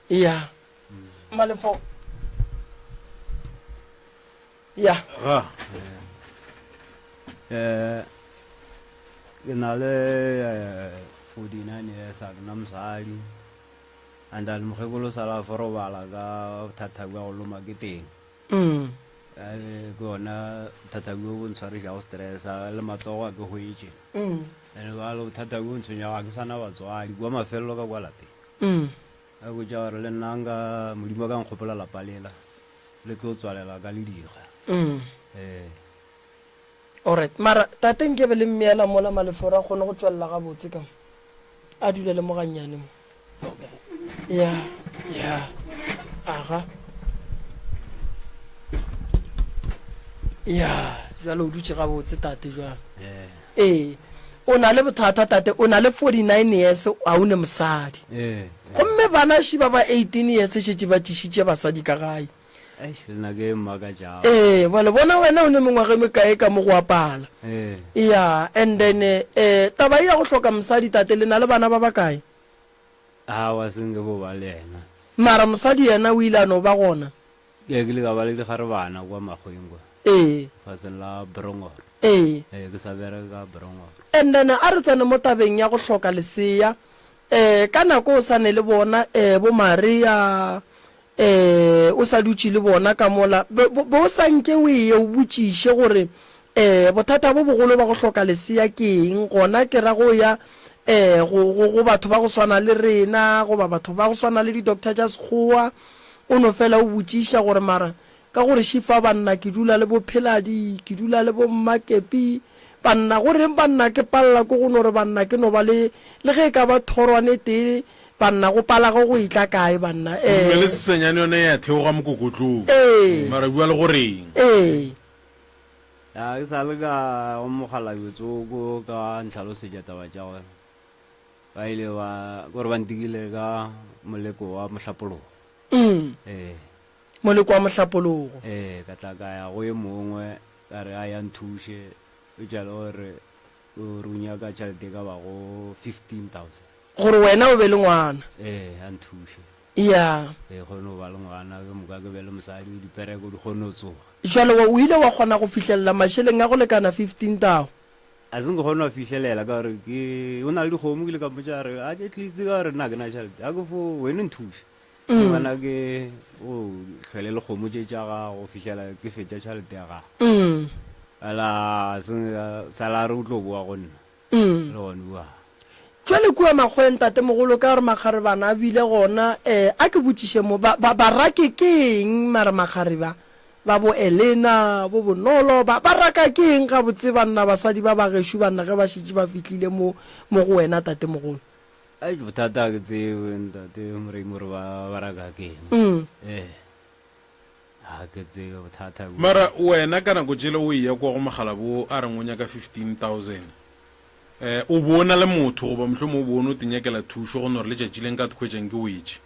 A: Ya. Malefo. Ya.
B: Ga.
E: Eh, ke na le eh, 49 years a ke na mosadi and then mokgekolo sala a forobala ka bothata bja go loma ke teng
A: Mm.
E: Eh, ke yona bothata bjo bo ntshwarišago stress a le matsogo a ke hwetše
A: Mm.
E: and bjale bothata bjo ntshwenyago ga ke sa na batswadi kua mafelelo ka kwa lapeng
A: Mm.
E: Ka botša gore le nna nka Modimo a ka nkgopola lapa lela le tlo tswalela ka lediga.
A: Mm.
E: Ee.
A: Alright, mara tate nkebe le mmeela mola Maleforo a kgone go tšwelela gabotse ka mo. A dule le mo gannyane mo.
E: Okay.
A: Ya, ya. Aga. Ya, jwale o dutše gabotse tate jwale.
E: Ee.
A: Ee, o na le bothata tate, o na le 49 years, ga o ne mosadi.
E: Ee.
A: Gomme bana ši ba ba 18 years šetše ba tšišitše basadi ka gae.
E: Eish, le nna ke e mmakatšago.
A: Ee, bjale bona wena o ne mengwaga e mekae ka mo go apala.
E: Ee.
A: Ya, and then eh, taba e ya go hloka mosadi tate, le na le bana ba bakae?
E: Aowa, se nke bo ba le yena.
A: Mara mosadi yena o ile a no ba gona?
E: Ee, ke ile ka ba le dikgarebana kua Makgweng kwa.
A: Ee.
E: Lefaseng la Brongoro.
A: Ee.
E: Ee, ke sa bereka ka Brongoro.
A: And then a re tsene mo tabeng ya go hloka lesea. Eh, ka nako o sa ne le bona eh, bo Maria eh, o sa dutše le bona ka mola, be, be o sa nke o eye o botšiše gore eh, bothata bo bogolo ba go hloka lesea ke eng, gona ke ra go ya eh, go, go, go batho ba go swana le rena goba batho ba go swana le di-doctor tša Sekgowa, O no fela o botšiša gore mara ka gore šifa banna ke dula le bo Pheladi, ke dula le bo Mmakepi, Banna, go reng banna ke palela ke go no re banna ke no ba le, le ge e ka ba thorwane e tee, banna go pala ge go etla kae banna?
B: Gomme
A: Ee.
B: le sesenyane yona ya theoga mokokotlong.
A: Ee.
B: Mara bua le go reng?
A: Ee.
E: Ya, ke sa le ka go mokgalabje tsoko ka ntlhalosetša taba tša gore ba ile ba gore ba ntikile ka moleko wa mohlapologo.
A: Mm.
E: Ee.
A: Moleko wa mohlapologo.
E: Ee, ka tla ka ya go ye mongwe ka re a ya nthuše, eupša le gore o re o nyaka tšhelete e ka bago 15,000.
A: Gore wena o be le ngwana.
E: Ee, a nthuše.
A: Ya.
E: Ee, kgone go ba le ngwana, ke moka ke be le mosadi, dipereko di kgone go tsoga.
A: Jwale o ile wa kgona go fihlelela mašeleng a go lekana 15,000?
E: A se nke kgone go fihlelela ka gore ke o na le dikgomo, ke ile ka mmotša gore at least ka gore nna ke na tšhelete, a ke fo wena nthuše. Mm. Ngwana ke o hlwele le kgomo tše tša gago go fihlela ke fetša tšhelete ya gago.
A: Mm.
E: Ala sala re o tlo boa go nna.
A: Mm.
E: Le gone bua.
A: Jwale kua makgweng tatemogolo ka gore makgarebana a bile gona um a ke botšiše mo ba, ba, ba rake ke eng mara makgareba ba bo Elena bo Bonolo ba, ba raka ke eng gabotse banna basadi ba ba gešo banna ge ba šetše ba fihlile mo mo go wena tatemogolo?
E: Ai bothata ga ke tsebe ntate Moremi gore ba ba raka ke eng.
A: Mm.
E: Eh. Ga ke tsebe bothata bo.
B: Mara wena ka nako tšele o eya kwa go mogalabo a reng o nyaka 15000 eh o bo o na le motho goba mohlomong o bo o no tinyakela thušo go no re letšatši le nka tkhwetšang ke wetše?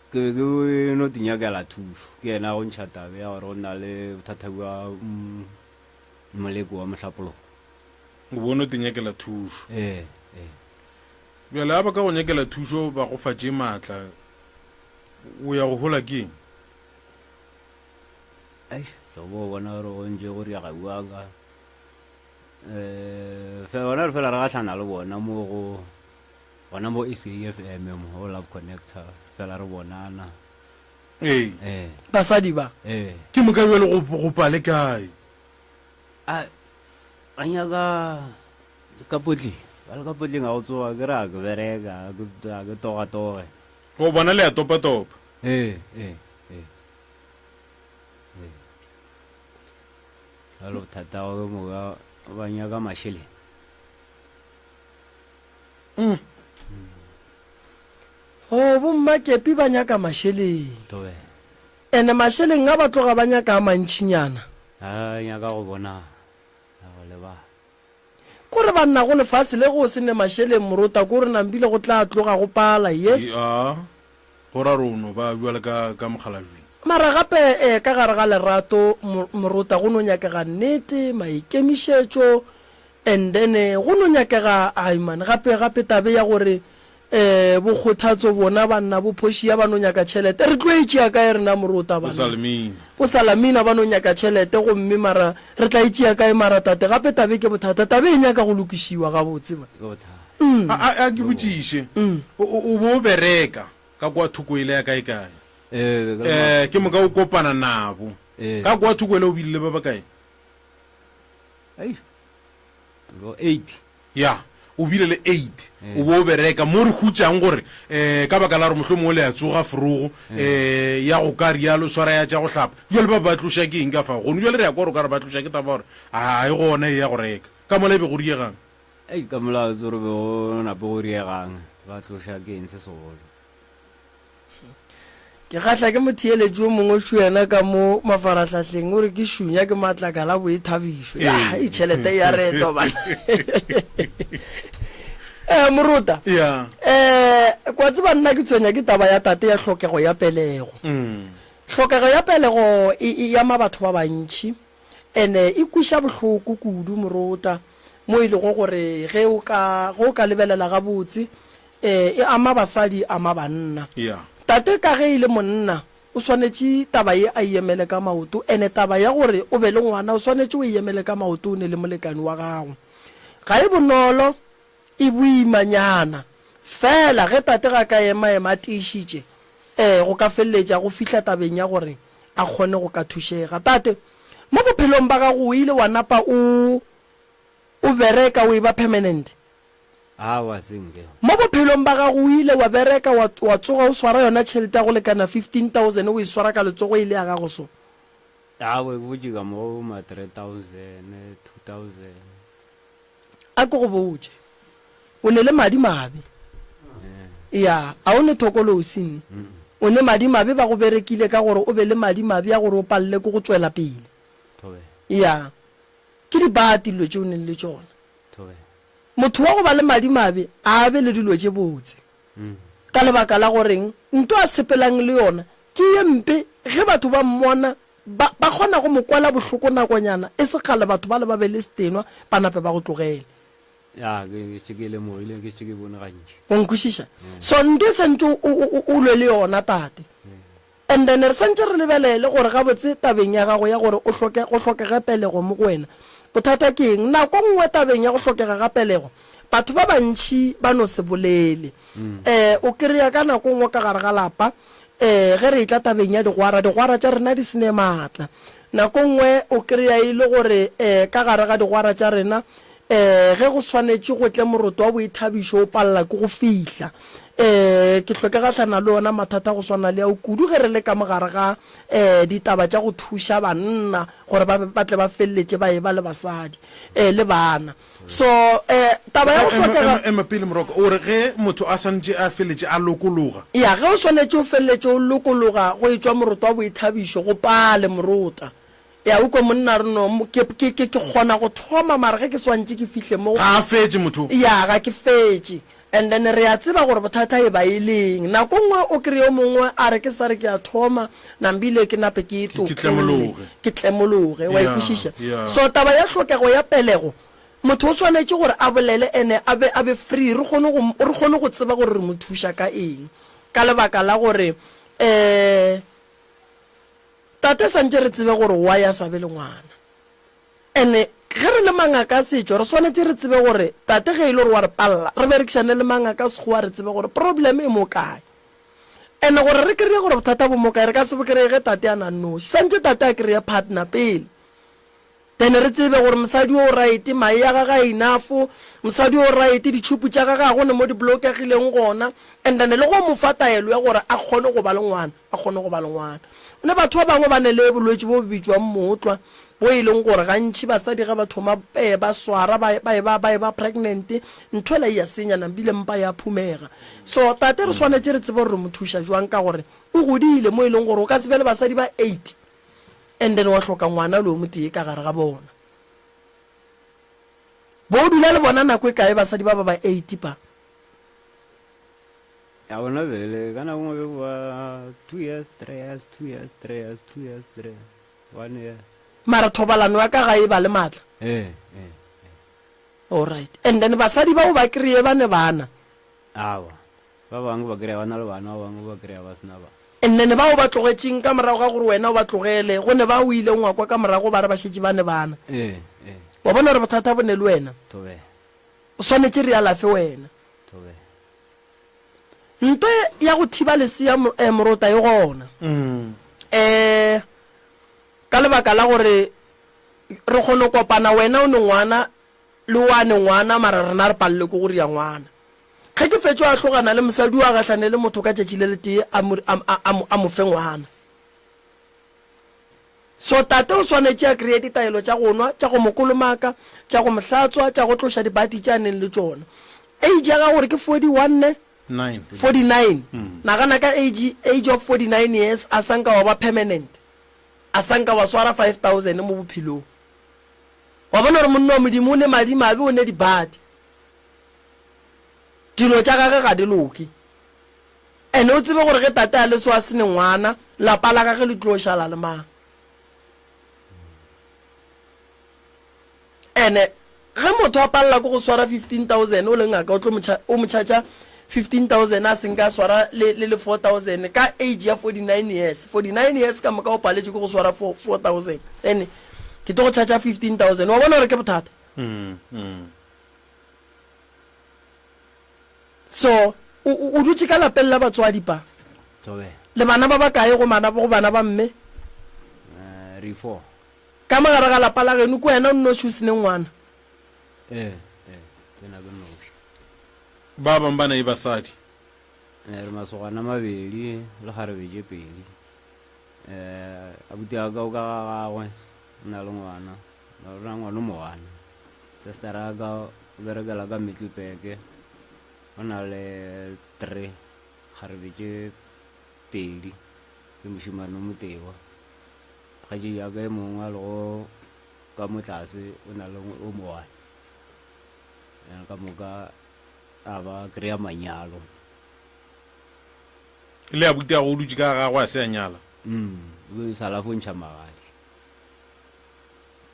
E: Ke be ke no tinyakela thušo. Ke yena go ntšha tabe ya gore go na le bothata bja mm, moleko wa mohlapologo.
B: O bo o no tinyakela thušo.
E: Eh, eh.
B: Bjale a ba ka go nyakela thušo ba go fa tše maatla, o ya go hola ke eng?
E: Eish, tlo bo bona gore go ntše go riega bjang ka um fe gona re fela re gahlana le bona mo go gona mo SAFM mo go Love Connector fela re bonana.
B: Ee.
E: Ee.
A: Basadi ba.
E: Ee.
B: Ke moka bjale go go pale kae?
E: A ba nyaka Ka potleng, ba le ka potleng a go tsoga ke re a ke bereka, a ke a ke togatoge.
B: O bona le a topatopa.
E: Ee, ee, ee. Ee. Jalo bothata go ke moka ba nyaka mašeleng.
A: Mm. Oh, bommakepi ba nyaka mašeleng.
E: Tobe.
A: Ene mašeleng a ba tloga ba nyaka a mantšinyana.
E: A nyaka go bona, a go lebala.
A: Ko re banna go lefase le go se ne mašeleng morota ko re nambile go tla tloga go pala ye.
B: Ya, go ra re o no ba bjale ka, ka mokgalabjeng.
A: Mara gape eh, ka gare ga lerato morota go no nyakega nnete, maikemišetšo and then go no nyakega ai man gape gape tabe ya gore Ee, bokgothatso bona banna bo Portia ba no nyaka tšhelete. Re tlo e tšea kae rena morota
B: Bo
A: banna?
B: Salamina.
A: Bo Salamina ba no nyaka tšhelete gomme mara re tla e tšea kae mara tate? Gape tabe ke bothata. Tabe e nyaka go lokišiwa gabotse man.
E: Ke bothata.
B: A, a, a ke botšiše, o, o, o bo o bereka ka kwa thoko ele ya kae kae?
E: Ee, ke le ma-
B: Eh, ke moka o kopana nabo.
E: Ee.
B: Ka kwa thoko ele o bile le ba bakae?
E: Eish. Bo 8.
B: Ya, o bile le 8, o bo o bereka mo re hutšang gore um ka baka la gore mohlomongwe le a tsoga forogo um ya go ka rialo swara ya tša go hlapa. Bjale ba ba tloša ke eng ka fao? Gone bjale re ya kwa gore o ka re ba tloša ke taba gore a e gona e ya go reka. Ka mola e be go riegang?
E: Ei, ka mola tse re be go nape go riegang, ba tloša ke eng se segolo?
A: Ke kgahla ke motheeletši yo mongwe šo yena ka mo mafarahlahleng o re ke šunya ke matlakala boithabišo. Ya, e tšhelete ya reto bana. Eh morota.
B: Ya.
A: Eh kwa tseba nna ke tshwenya ke taba ya tate ya hlokego ya pelego.
B: Mm.
A: Hlokego ya pelego e e ama batho ba bantši ene e kwiša bohloko kudu morota mo e lego gore ge o ka ge o ka lebelela gabotse Ee, e ama basadi, e ama banna.
B: Yeah.
A: Tate ka ge e le monna, o swanetše taba ye a e emele ka maoto, ene taba ya gore o be le ngwana o swanetše o e emele ka maoto o ne le molekani wa gago. Ga e bonolo, e boimanyana. Fela ge tate ga ka ema ema a tiišitše, ee, go ka feleletša go fihla tabeng ya gore a kgone go ka thušega. Tate, mo bophelong ba gago o ile wa napa o o bereka o eba permanent?
E: Aowa, se nke.
A: Mo bophelong ba gago o ile wa bereka wa, wa tsoga o swara yona tšhelete ya go lekana 15,000 o e swara ka letsogo e le ya gago so?
E: Aowa, ke botše ka mo go ma 3,000, 2,000.
A: A ke go botše, o ne le madi mabe. Ya, a o ne thokolosi ne? O ne madi mabe, ba go berekile ka gore o be le madi mabe a gore o palele ke go tšwela pele. Ya, ke dibati dilo tše o neng le tšona. Motho wa go ba le madi mabe a a be le dilo tše botse. Ka lebaka la goreng nto a sepelang le yona ke ye mpe, ge batho ba mmona ba, ba kgona go mo kwela bohloko nakonyana, e se kgale batho bale ba be le setenwa, ba nape ba go tlogele.
E: Ya, ke šetše ke e lemogile, ke šetše ke e bone gantši.
A: Wa nkwešiša? So nto e santše o, o, o, o lwe le yona, tate. And then re santše re lebelele gore gabotse tabeng ya gago ya gore o hloke, go hlokege pelego mo go wena, bothata ke eng? Nako nngwe tabeng ya go hlokega ga pelego, batho ba bantši ba no se bolele. Um o kry-a ka nako nngwe ka gare ga lapa, um ge re etla tabeng ya digwara, digwara tša rena di se ne maatla. Nako nngwe o kry-a e le gore um ka gare ga digwara tša rena, um ge go swanetše go tle moroto wa boithabišo o palela ke go fihla. Um ke hlwe ke gahlana le ona mathata a go swana le ao kudu ge re le ka mo gare ga um ditaba tša go thuša banna gore ba, ba tle ba feleletše ba eba le basadi um le bana. So um taba ya go hlokega.
B: Ema, ema pele Moroko, o re ge motho a swanetše a feletše a lokologa.
A: Ya, ge o swanetše o feleletše o lokologa go etšwa moroto wa boithabišo, go pale morota. Ya, o kwe monna a re no, ke, ke, ke, ke kgona go thoma mara ge ke swantše ke fihle mo.
B: Ga a fetše motho.
A: Ya, ga ke fetše. And then re a tseba gore bothata e ba e leng. Nako nngwe o kry-e yo mongwe a re ke sa re ke a thoma, nambile ke nape ke e
B: Ke tlemologe.
A: Ke tlemologe, wa e
B: Yeah,
A: kwešiša?
B: yeah.
A: So taba ya tlhokego ya pelego, motho o swanetše gore a bolele ene a be, a be free, re kgone go, re kgone go tseba gore re mo thuša ka eng. Ka lebaka la gore um tate santše re tsebe gore why a sa be le ngwana. Ene ge re le mangaka a setšo re swanetše re tsebe gore tate ge e le gore wa re palela re berekišane le mangaka a sekgowa re tsebe gore problem e mo kae. Ene gore re kry-e gore bothata bo mo kae re ka se bo kry-e ge tate a na noši. Santše tate a kry-e partner pele. Then re tsebe gore mosadi o right, mae a gage a enough, mosadi o right, ditšhupu tša gage ga go ne mo di blokegileng gona. And then le go mo fa taelo ya gore a kgone go ba le ngwana. a kgone go ba le ngwana. Ne batho ba bangwe ba ne le bolwetši bo bo bitšwang mootlwa, bo e leng gore gantši basadi ge ba thoma eh, ba swara ba ba eba ba eba pregnant, ntho ela e ya senya nambile mpa ya phumega. So tate re swanetše re tsebe gore re mo thuša jwang ka gore o godile mo e leng gore o ka se be le basadi ba eight and then wa hloka ngwana le o motee ka gare ga bona. Bo o dula le bona nako e kae basadi ba ba ba eight ba?
E: Ya bona bele ka nako nngwe be ba two years, three years, two years, three years, two years, three years, one year.
A: Mara thobalano ya ka ga e ba le maatla.
E: Ee, ee.
A: All right. And then basadi bao ba kry-e ba ne bana.
E: Awa. Ba bangwe ba kry-a ba na le bana, ba bangwe ba kry-a ba sena bana.
A: And then bao ba tlogetšeng ka morago ga gore wena o ba tlogele, go ne ba o ileng wa kwa ka morago ba re ba šetše ba ne bana.
E: Ee, ee.
A: Wa bona gore bothata bo ne le wena.
E: Thobela.
A: O swanetše re alafe wena.
E: Thobela.
A: Ntwa ya go thiba lesea eh, morota e gona. Mm. Eh, ka lebaka la gore re kgone go kopana wena o ne ngwana le wane ngwana mara rena re palele ke go ria ngwana. Ge ke fetšo a hlogana le mosadi o a gahlane le motho ka tšatši le letee a mo, a, a, a, a mo fe ngwana. So tate o swanetše a kreye ditaelo tša go nwa, tša go mo kolomaka, tša go mo hlatswa, tša go tloša dibati tše a neng le tšona. Age ya gago gore ke 41 ne? 49. Nagana ka age, age of 49 years a sa nka wa ba permanent. A sa nka wa swara 5000 mo bophelong. Wa bona gore monna wa Modimo o ne madi mabe, o ne dibati. Dilo tša gage ga di loke. Ene o tsebe gore ge tate a le so a se ne ngwana, lapa la gage le tlo šala le mang. Ene ge motho a palela ke go swara 15000 o le ngaka o tlo o mo charger 15000 a senka a swara le le le 4000 ka age ya 49 years 49 years ka moka o paletše ke go swara 4000 ene ke tlo go charger 15000 wa bona gore ke bothata
B: mm, mm.
A: So, o, o, o dutše ka lapeng la batswadi pa?
E: Thobela.
A: Le bana ba bakae go mana, go bana ba mme?
E: Eh, re four.
A: Ka mo gare ga lapa la geno, ke wena o nnoši o se ne ngwana?
E: Eh, eh, ke na ke nnoši.
B: Ba bang ba na e basadi.
E: Eh, re masogana mabedi le kgarebe tše pedi. Eh, abuti wa ka o ka ga gagwe, o na le ngwana. Mara o na ngwana o mowana. Sestera ya ka o berekela ka Middelburg, o na le three kgarebe tše pedi le mošemane o motee. Kgaetšedi ya ka e mongwe a lego ka mo tlase o na le o mo one. Ka moka a ba kry-a manyalo.
B: Le abuti ya go o dutše ka ga gagwe a se a nyala?
E: Mm, o be sa la fo ntšha magadi.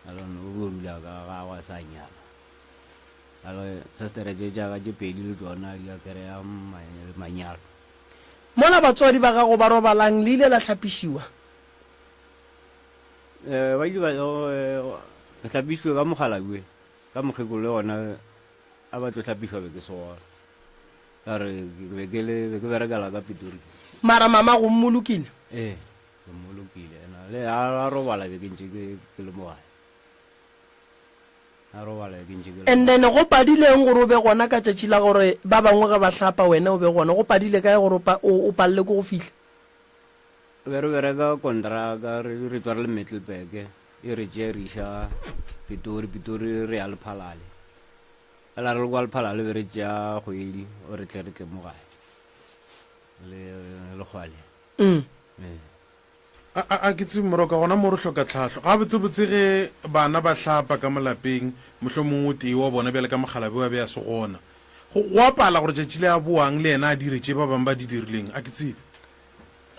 E: Alone o be o dula ka gagwe a sa nyala. Alo sestere tše tša ka tše pedi le tšona di a kry-a manyalo.
A: Mola batswadi ba gago ba robalang le ile la hlapišiwa?
E: Eh, ba ile ba eh, re hlapišitšwe ka mokgalabje ka mokgekolo le gona a ba tlo hlapišwa be ke se gona. Ka re ke be ke le be ke berekela ka Pitori.
A: Mara mama go mmolokile?
E: Ee, ke mmolokile. Ena le a robala be ke ntše ke ke le mo gae. A robala be ke ntše ke le.
A: And then go padile eng gore o be gona ka tšatši la gore ba bangwe ge ba hlapa wena o be gona? Go padile kae gore o palele ke go fihla?
E: Be re bereka kontraka re re tšwa re le Middelburg e re tšea re iša Pitori, Pitori re ya Lephalale. Fela re le kwa Lephalale be re tšea kgwedi o re tle re tle mo gae le lekgwale.
A: Mm.
E: Ee.
B: A, a, a ke tsebe moroka gona mo re hloka tlhahlo. Gabotsebotse ge bana ba hlapa ka mo lapeng, mohlomongwe o tee wa bona bjale ka mokgalabje wa be a se gona. Go, go a pala gore tšatši le a boang le yena a dire tše ba bangwe ba di dirileng. A ke tsebe.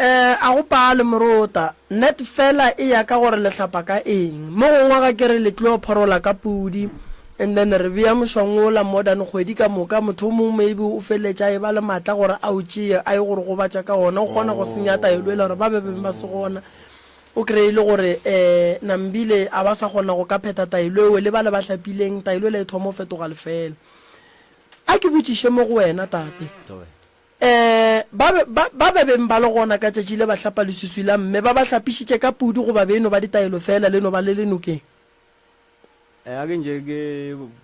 A: Eh, a go pale morota. Net fela e ya ka gore le hlapa ka eng. Mo gongwe ga ke re le tlo phorola ka pudi and then re bea mošwang wola more than kgwedi ka moka, motho o mongwe maybe o feleletša a eba le matla gore a o tšee a ye go re gobatša ka ona, o kgona go senya taelo ela gore ba be beng ba se gona. O kreye e le gore eh Nambile a ba sa kgona go ka phetha taelo eo le bale ba hlapileng, taelo ela e thoma go fetoga lefela. A ke botšiše mo go wena tate. Ee, ba be, ba, ba be beng ba le gona ka tšatši le ba hlapa leswiswi la mme, ba ba hlapišitše ka pudi goba be e no ba ditaelo feela le no ba le le nokeng?
E: Ee, a ke ntše ke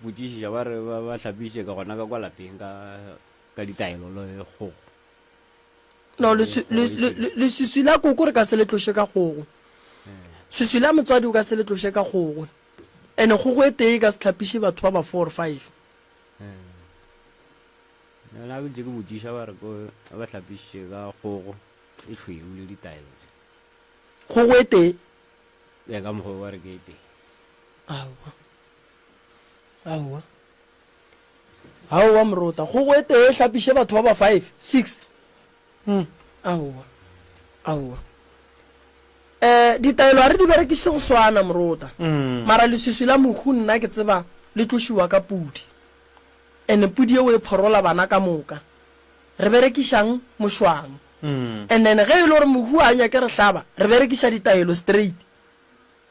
E: botšišiša, ba re ba ba hlapišitše ka gona ka kwa lapeng ka, ka ditaelo le kgogo.
A: No, leswi, le, le, le, leswiswi la koko re ka se le tloše ka kgogo. Swiswi la motswadi o ka se le tloše ka kgogo. Ene kgogo e tee e ka se hlapiše batho ba ba four or five.
E: Nna ke ntše ke botšiša ba re ko ba hlapišitše ka kgogo e tšhweu le ditaelo tše.
A: Kgogo e tee?
E: Ya ka mokgwa ba re ke e tee.
A: Aowa. Aowa. Aowa morota. Kgogo e tee e hlapiše batho ba ba 5, 6. Hmm. Aowa. Aowa. Eh ditaelo a re di berekiše go swana morota. Mm. Mara leswiswi la mohu nna ke tseba le tlošiwa ka pudi. Ene pudi yeo e phorola bana ka moka. Re berekišang mošwang. And then ge e le gore mohu a nyake re hlaba, re berekiša ditaelo straight.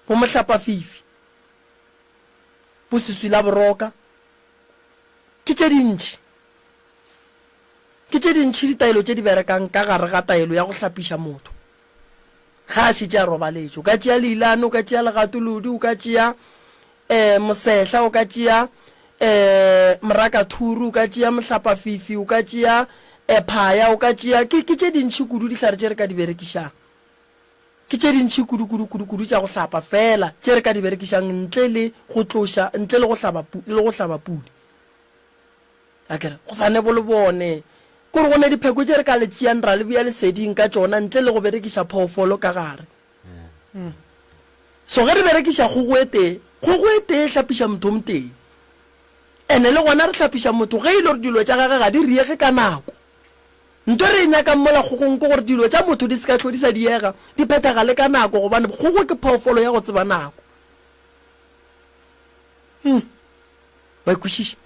A: Bo mohlapafifi, bo seswi la boroka. Ke tše dintši. Ke tše dintši ditaelo tše di berekang ka gare ga taelo ya go hlapiša motho. Ge a šetše a robaletše, o ka tšea leilane, o ka tšea legatolodi, o ka tšea um mosehla, o ka tšea um morakathuru, o ka tšea mohlapafifi, o ka tšea um phaya, o ka tšea, ke, ke tše dintši kudu dihlare tše re ka di berekišang. Ke tše dintši kudu, kudu, kudu, kudu tša go hlapa feela tše re ka di berekišang ntle le go tloša, ntle le go hlaba, le go hlaba pudi. Akere go sa ne bo le bone, kore go ne dipheko tše re ka le tšeang ra le bea leseding ka tšona ntle le go berekiša phoofolo ka gare. So ge re berekiša kgogo e tee, kgogo e tee e hlapiša motho o motee. Ene le gona re hlapiša motho ge e le gore dilo tša gage ga di riege ka nako. Nto re e nyakang mola kgogong ke gore dilo tša motho di se ka hlo di sa diega, di phethagale ka nako gobane kgogo ke phoofolo ya go tseba nako. Wa e kwešiša?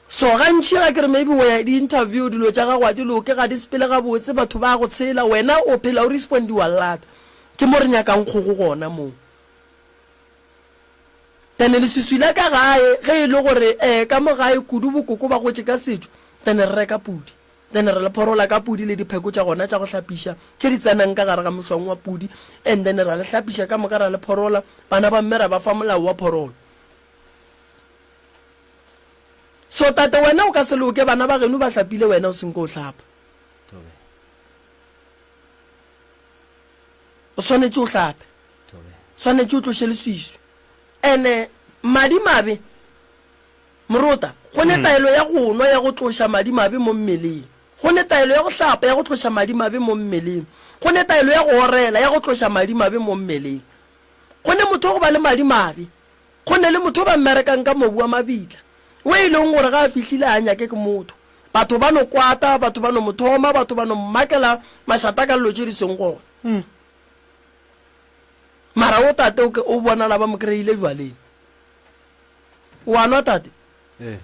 A: So gantši ga ke re maybe o ya di-interview dilo tša gago ga di loke, ga di sepele gabotse, batho ba go tshela, wena o phela o respondiwa llata. Ke mo re nyakang kgogo gona moo. Then leswiswi la ka gae ge e le gore um ka mo gae kudu bokoko ba gotše ka setšo, then re reka pudi. Then re le phorola ka pudi le dipheko tša gona tša go hlapiša tše di tsenang ka gare ga mošwang wa pudi, and then ra le hlapiša ka moka ra le phorola, bana ba mme ra ba fa molao wa phorolo. So tate wena o ka se loke bana ba geno ba hlapile wena o senko o hlapa. O swanetše o hlape. Swanetše o tloše leswiswi. Ene madi mabe. Morota, go ne taelo ya go nwa ya go tloša madimabe mo mmeleng. Go ne taelo ya go hlapa ya go tloša madimabe mo mmeleng. Go ne taelo ya go orela ya go tloša madimabe mo mmeleng. Go ne motho wa go ba le madimabe. Go ne le motho o ba mmerekang ka mobu wa mabitla, o e leng gore ga a fihlile a nyake ke motho. Batho ba no kwata, batho ba no mo thoma, batho ba no mmakela mašata ka dilo tše di seng gona. Mara o tate o ke o bonala ba mo kry-ile jwaleng. O a nwa tate?
E: Ee.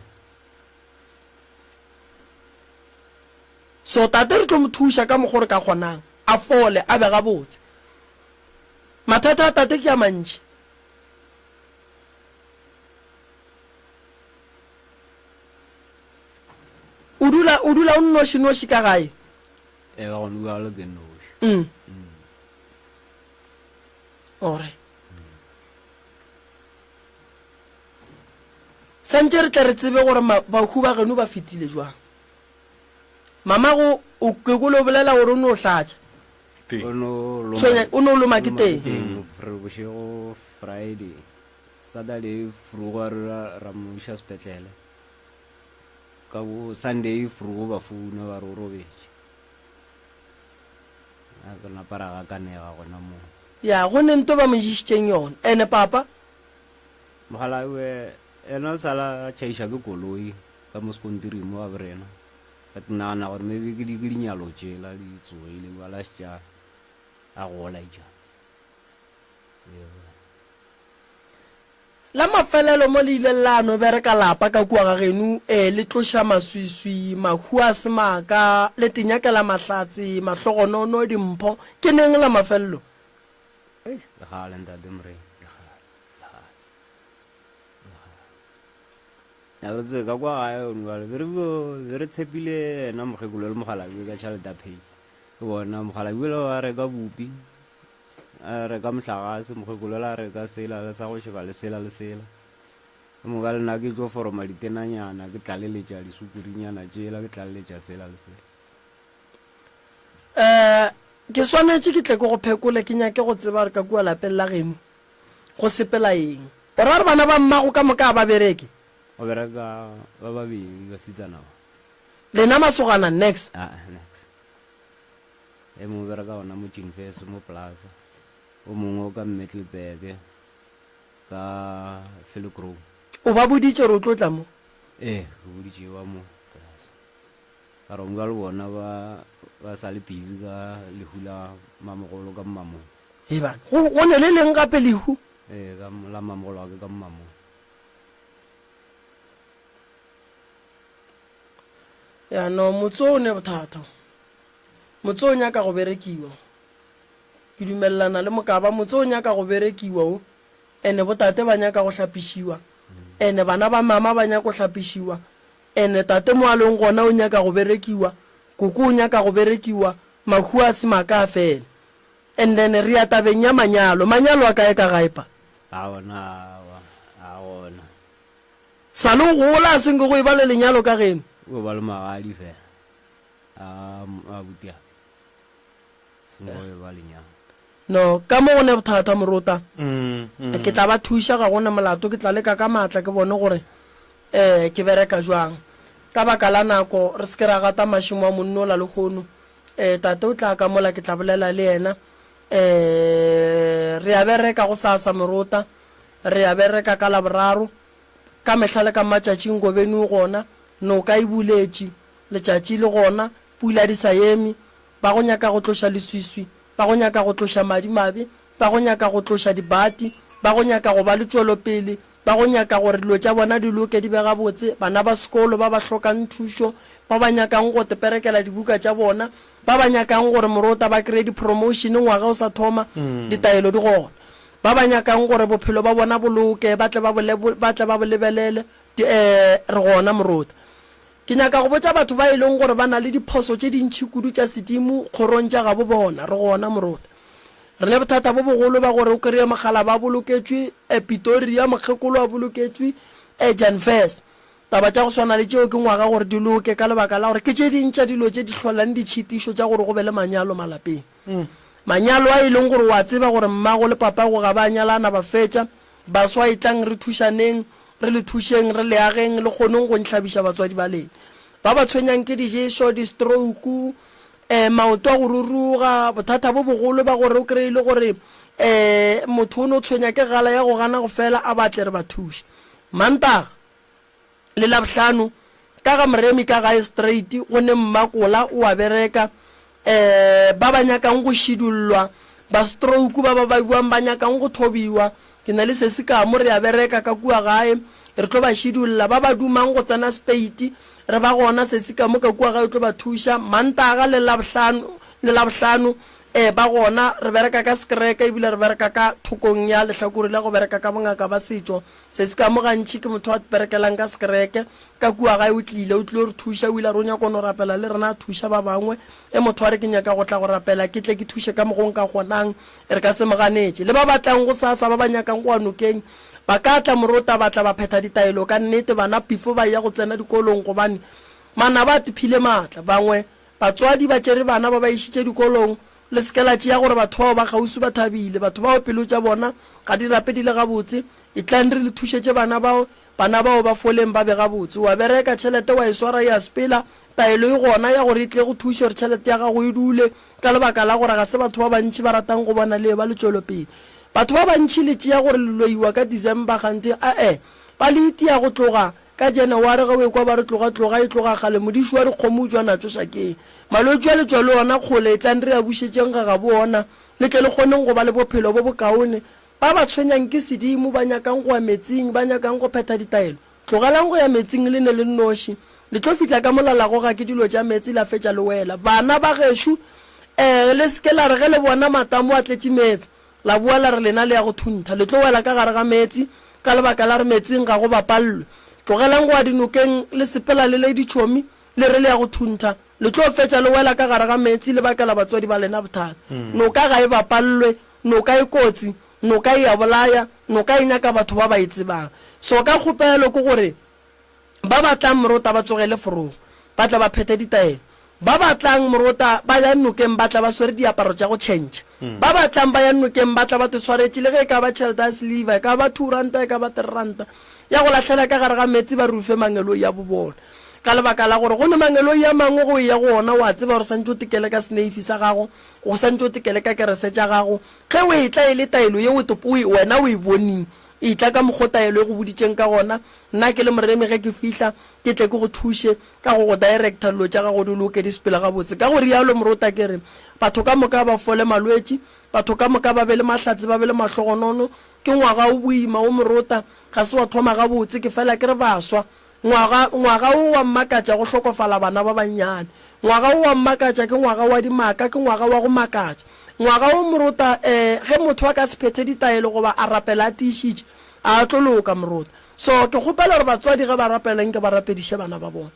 A: So tate re tlo mo thuša ka mokgo re ka kgonang, a fole, a be gabotse. Mathata a tate ke a mantši. O dula o dula o nnoši noši ka gae?
E: Ee, ka gona bjalo ke noši.
A: Mm. Ore. Santše re tle re tsebe gore bahu ba geno ba fetile jwang. Mamago o ke kolo bolela gore o no hlatša.
E: O no loma.
A: Tshwenya o no loma ke teng.
E: Bošego Friday, Saturday frugo a re ra mo iša sepetlele. Ka bo Sunday frugo ba founa ba re o robetše. A re napa ra gakanega gona moo.
A: Ya, go ne nto ba mo ješitšeng yona. Ene papa?
E: Mokgalabje ena o sala a tšhaiša ke koloi ka mo sekontiring mo ga borena. Ka ke nagana gore maybe ke di ke dinyalo tšela di tsogile ba la šetša a gola itša.
A: La mafelelo mo le ileng la no bereka lapa ka kua ga geno, ee, le tloša maswiswi, mahu a se maaka, le tenyakela mahlatse, mahlogonono, dimpho, ke neng la mafelelo?
E: Le kgale, Ntate Morena, le kgale, le kgale, le kgale. Ya re tsebe ka kwa gae jwale be re be re tshepile yena mokgekolo le mokgalabje ka tšhelete ya pay. Ke bona mokgalabje le a reka bupi, a reka mohlagase, mokgekolo le a reka sela le sa go šeba le sela le sela. Ke moka le nna ke tlo foroma ditenanyana, ke tlaleletša disukurinyana tšela, ke tlaleletša sela le sela.
A: Um ke swanetše ke tle ke go phekole, ke nyake go tseba gore ka kua lapeng la geno go sepela eng. O ra gore bana ba mmago ka moka ga ba bereke?
E: Go bereka ba babedi basetsana ba.
A: Lena masogana nex?
E: Aa, nex. E mongwe o bereka gona mo Chinfes mo Plaza, o mongwe o ka Middelburg ka Philgrove.
A: O ba boditše gore o tlo tla mo?
E: Ee, ke boditše ba mo Plaza. Ka re nka le bona ba ba sa le busy ka lehu la mamogolo ka mmamong.
A: Ee bana, go go ne le leng gape lehu?
E: Ee, ka la mamogolo wa ke ka mmamong.
A: Ya no, motse o ne bothata. Motse o nyaka go berekiwa. Ke dumelelana le mokaba, motse o nyaka go berekiwa o. Ene botate ba nyaka go hlapišiwa. Ene bana ba mama ba nyaka go hlapišiwa. Ene tate mo a leng gona o nyaka go berekiwa, koko o nyaka go berekiwa, mahu a se maka a fele. And then re ya tabeng ya manyalo, manyalo a kae ka gae pa?
E: A gona awa, a gona.
A: Sa le o gola a se nke go eba le lenyalo ka geno?
E: O ba le magadi fela a a abuti a. Seng go eba lenyalo.
A: No, ka mo go ne bothata morota. Ke tla ba thuša, ga go na molato, ke tla leka ka maatla ke bone gore um ke bereka jwang. Ka baka la nako, re se ke ra gata mašemo a monno ola lehono. Um tate o tla ka mola, ke tla bolela le yena. Um re a bereka gosasa morota, re a bereka ka Laboraro. Ka mehla le ka matšatši Ngobeni o gona, noka e buletše, letšatši le gona, pula di sa eme. Ba go nyaka go tloša leswiswi, ba go nyaka go tloša madimabe, ba go nyaka go tloša dibati, ba go nyaka go ba le tšwelopele, ba go nyaka gore dilo tša bona di loke di be gabotse, bana ba sekolo ba ba hlokang thušo, ba ba nyakang go teperekela dibuka tša bona, ba ba nyakang gore morota ba kreye di-promotion ngwaga o sa thoma, ditaelo di gona. Ba ba nyakang gore bophelo ba bona bo loke, ba tle ba bo, ba tle ba bo lebelele, di, eh, re gona morota. Ke nyaka go botša batho ba e leng gore ba na le diphoso tše dintši kudu tša sedimo kgorong tša gabo bona, re gona morota. Re ne bothata bo bogolo ba gore o kreye mokgalaba a boloketšwe Pitoria, mokgekolo a boloketšwe Janfes. Taba tša go swana le tšeo ke ngwaga gore di loke ka lebaka la gore ke tše ding tša dilo tše di hlolang ditšhitišo tša gore go be le manyalo malapeng. Manyalo a e leng gore o a tseba gore mmago le papago ga ba nyalana ba fetša, baswa etlang re thušaneng. re le thušeng, re le ageng, le kgoneng go nhlabiša batswadi ba lena. Ba ba tshwenyang ke diješo, di-stroke, um maoto a go ruruga, bothata bo bogolo ba gore o kry-e le gore um motho o no tshwenya ke gala ya go gana go fela, a ba tle re ba thuše. Mantaga le Labohlano ka ga Moremi ka gae straight go ne Mmakola o a bereka, um ba ba nyakang go šidullwa, ba stroke ba ba bajuang ba nyakang go thobiwa, ke na le sesi ka mo re a bereka ka kua gae, re tlo ba šidulla, ba ba dumang go tsena speiti, re ba gona sesi ka mo ka kua gae o tlo ba thuša, Mantaga le Labohlano, le Labohlano um ba gona, re bereka ka sekereke ebile re bereka ka thokong ya lehlakore la go bereka ka bongaka ba setšo, sesi ka mo gantši ke motho a berekelang ka sekereke, Ka kua gae o tlile, o tlilo re thuša. O ile a re o nyaka go no rapela le rena, a thuša ba bangwe. Ge motho a re ke nyaka go tla go rapela, ke tle ke thuše ka mokgo nka kgonang, re ka se mo ganetše. Le ba ba tlang gosasa, ba ba nyakang go ya nokeng, ba ka tla morota, ba tla ba phetha ditaelo. Ka nnete, bana before ba eya go tsena dikolong, gobane manaba a tiphile maatla. Bangwe batswadi ba tšere bana ba ba išitše dikolong. Le se ke la tšea gore batho bao ba kgauswi ba thabile. Batho bao pelo tša bona ga di nape di le gabotse. Etlang re le thušetše bana bao. Bana bao ba foleng ba be gabotse. O a bereka, tšhelete wa e swara e a sepela. Taelo e gona ya gore e tle go thuše gore tšhelete ya gago e dule, ka lebaka la gore ga se batho ba bantši ba ratang go bona le eba le tšwelopele. Batho ba bantši le tšea gore le loiwa ka December kganthe ae, ba le itia go tloga ka January ge o ekwa ba re tloga tloga e tloga kgale modiši wa dikgomo o tšwa natšo šakeng. Malwetši a le tšwa le ona kgole, etlang re a bušetšeng ga gabo ona le tle le kgoneng go ba le bophelo bo bokaone. Ba ba tshwenyang ke sedimo, ba nyakang go ya metsing, ba nyakang go phetha ditaelo, tlogelang go ya metsing le ne le nnoši. Le tlo fihla ka mola la goga ke dilo tša meetse la fetša le wela. Bana ba gešo, ee, le se ke la re ge le bona matamo a tletše meetse, la boa la re lena le ya go thuntha. Le tlo wela ka gare ga meetse ka lebaka la re metsing ga go bapallwe. Tlogelang go ya dinokeng le sepela le le ditšhomi, le re le ya go thuntha. Le tlo fetša le wela ka gare ga meetse le bakela batswadi ba lena bothata. Noka ga e bapallwe. Noka e kotsi, noka e a bolaya, noka e nyaka batho ba ba e tsebang. So ka kgopelo ke gore ba ba tlang morota ba tsogele forogo, ba tla ba phethe ditaelo. Ba ba tlang morota ba ya nokeng ba tla ba swere diaparo tša go tšhentšha. Ba ba tlang ba ya nokeng ba tla ba teswaretše le ge e ka ba tšhelete ya siliva, e ka ba R2, e ka ba R3 ya go lahlela ka gare ga meetse ba rufe mangeloi a bobona. Ka lebaka la gore go ne mangeloi a mangwe go eya go ona wa tseba gore santše o tekele ka seneifi sa gago, O santše o tekele ka kerese tša gago. Ge o etla e le taelo ye o e, wena o e boning, etla ka mokgo taelo e go boditšeng ka gona. Nna ke le Moremi ge ke fihla, ke tle ke go thuše ka go go director dilo tša gago di loke di sepele gabotse. Ka go realo Morota ke re, batho ka moka ba fole malwetši, batho ka moka ba be le mahlatse, ba be le mahlogonono. Ke ngwaga o boima wo Morota, ga se wa thoma gabotse, ke fela ke re baswa Ngwaga, ngwaga wo wa mmakatša go hlokofala bana ba bannyane. Ngwaga wo wa mmakatša ke ngwaga wa dimaka, ke ngwaga wa go makatša. Ngwaga wo morota, eh, ge motho a ka se phethe ditaelo goba a rapela a tiišitše, a a tlo loka morota. So, ke kgopela gore batswadi ge ba rapela nke ba rapediše bana ba bona.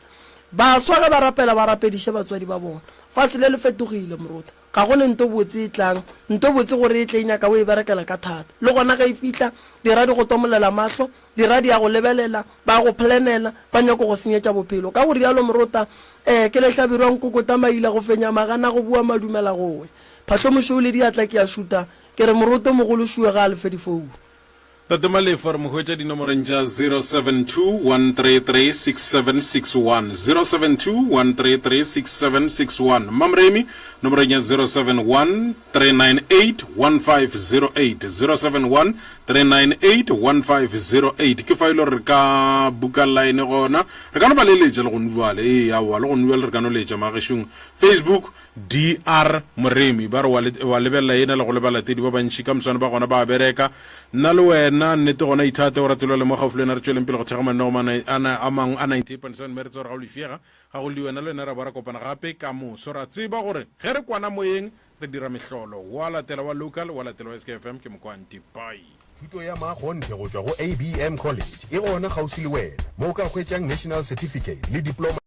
A: Baswa ge ba rapela ba rapediše batswadi ba bona. Fase le le fetogile morota. Ga go ne nto botse e tlang. Nto botse gore e tle e nyaka o e berekela ka thata. Le gona ge e fihla, dira di go tomolela mahlo, dira di a go lebelela, ba go planela, ba nyako go senyetša bophelo. Ka go rialo morota, eh, ke lehlabirwa nkokota maila go fenya magana go bua madumela gowe. Phahlomošweu le diatla ke a šutha, ke re moroto mogolo šuwe ga a lefe difounu.
B: Tate Malefo re mo hwetša dinomoreng tša 0721336761, 0721336761, Mmamoremi nomoreng ya 0713981508, 0713981508. Ke fa e le gore re ka buka line gona, re ka no ba leletša le go nubale, ee aowa le go nubale re ka no letša magešong. Facebook DR Moremi, ba re wa, wa lebelela yena le go le balatedi ba bantši ka moswane ba gona ba a bereka. Nna le wena nnete gona ithate o rate le mo gaufi le wena re tšweleng pele go thekga mananeo a mangwe a 98.7 mme re tsebe gore ga o lefiega ga go le wena le wena ra ba ra kopana gape ka moso ra tseba gore ge re kwana moyeng re dira mehlolo wa latela wa local wa latela wa SKFM ke mokwanti bye.
F: Thuto ya makgonthe go tšwa go ABM College e gona kgauswi le wena, mo o ka hwetšang National Certificate le Diploma.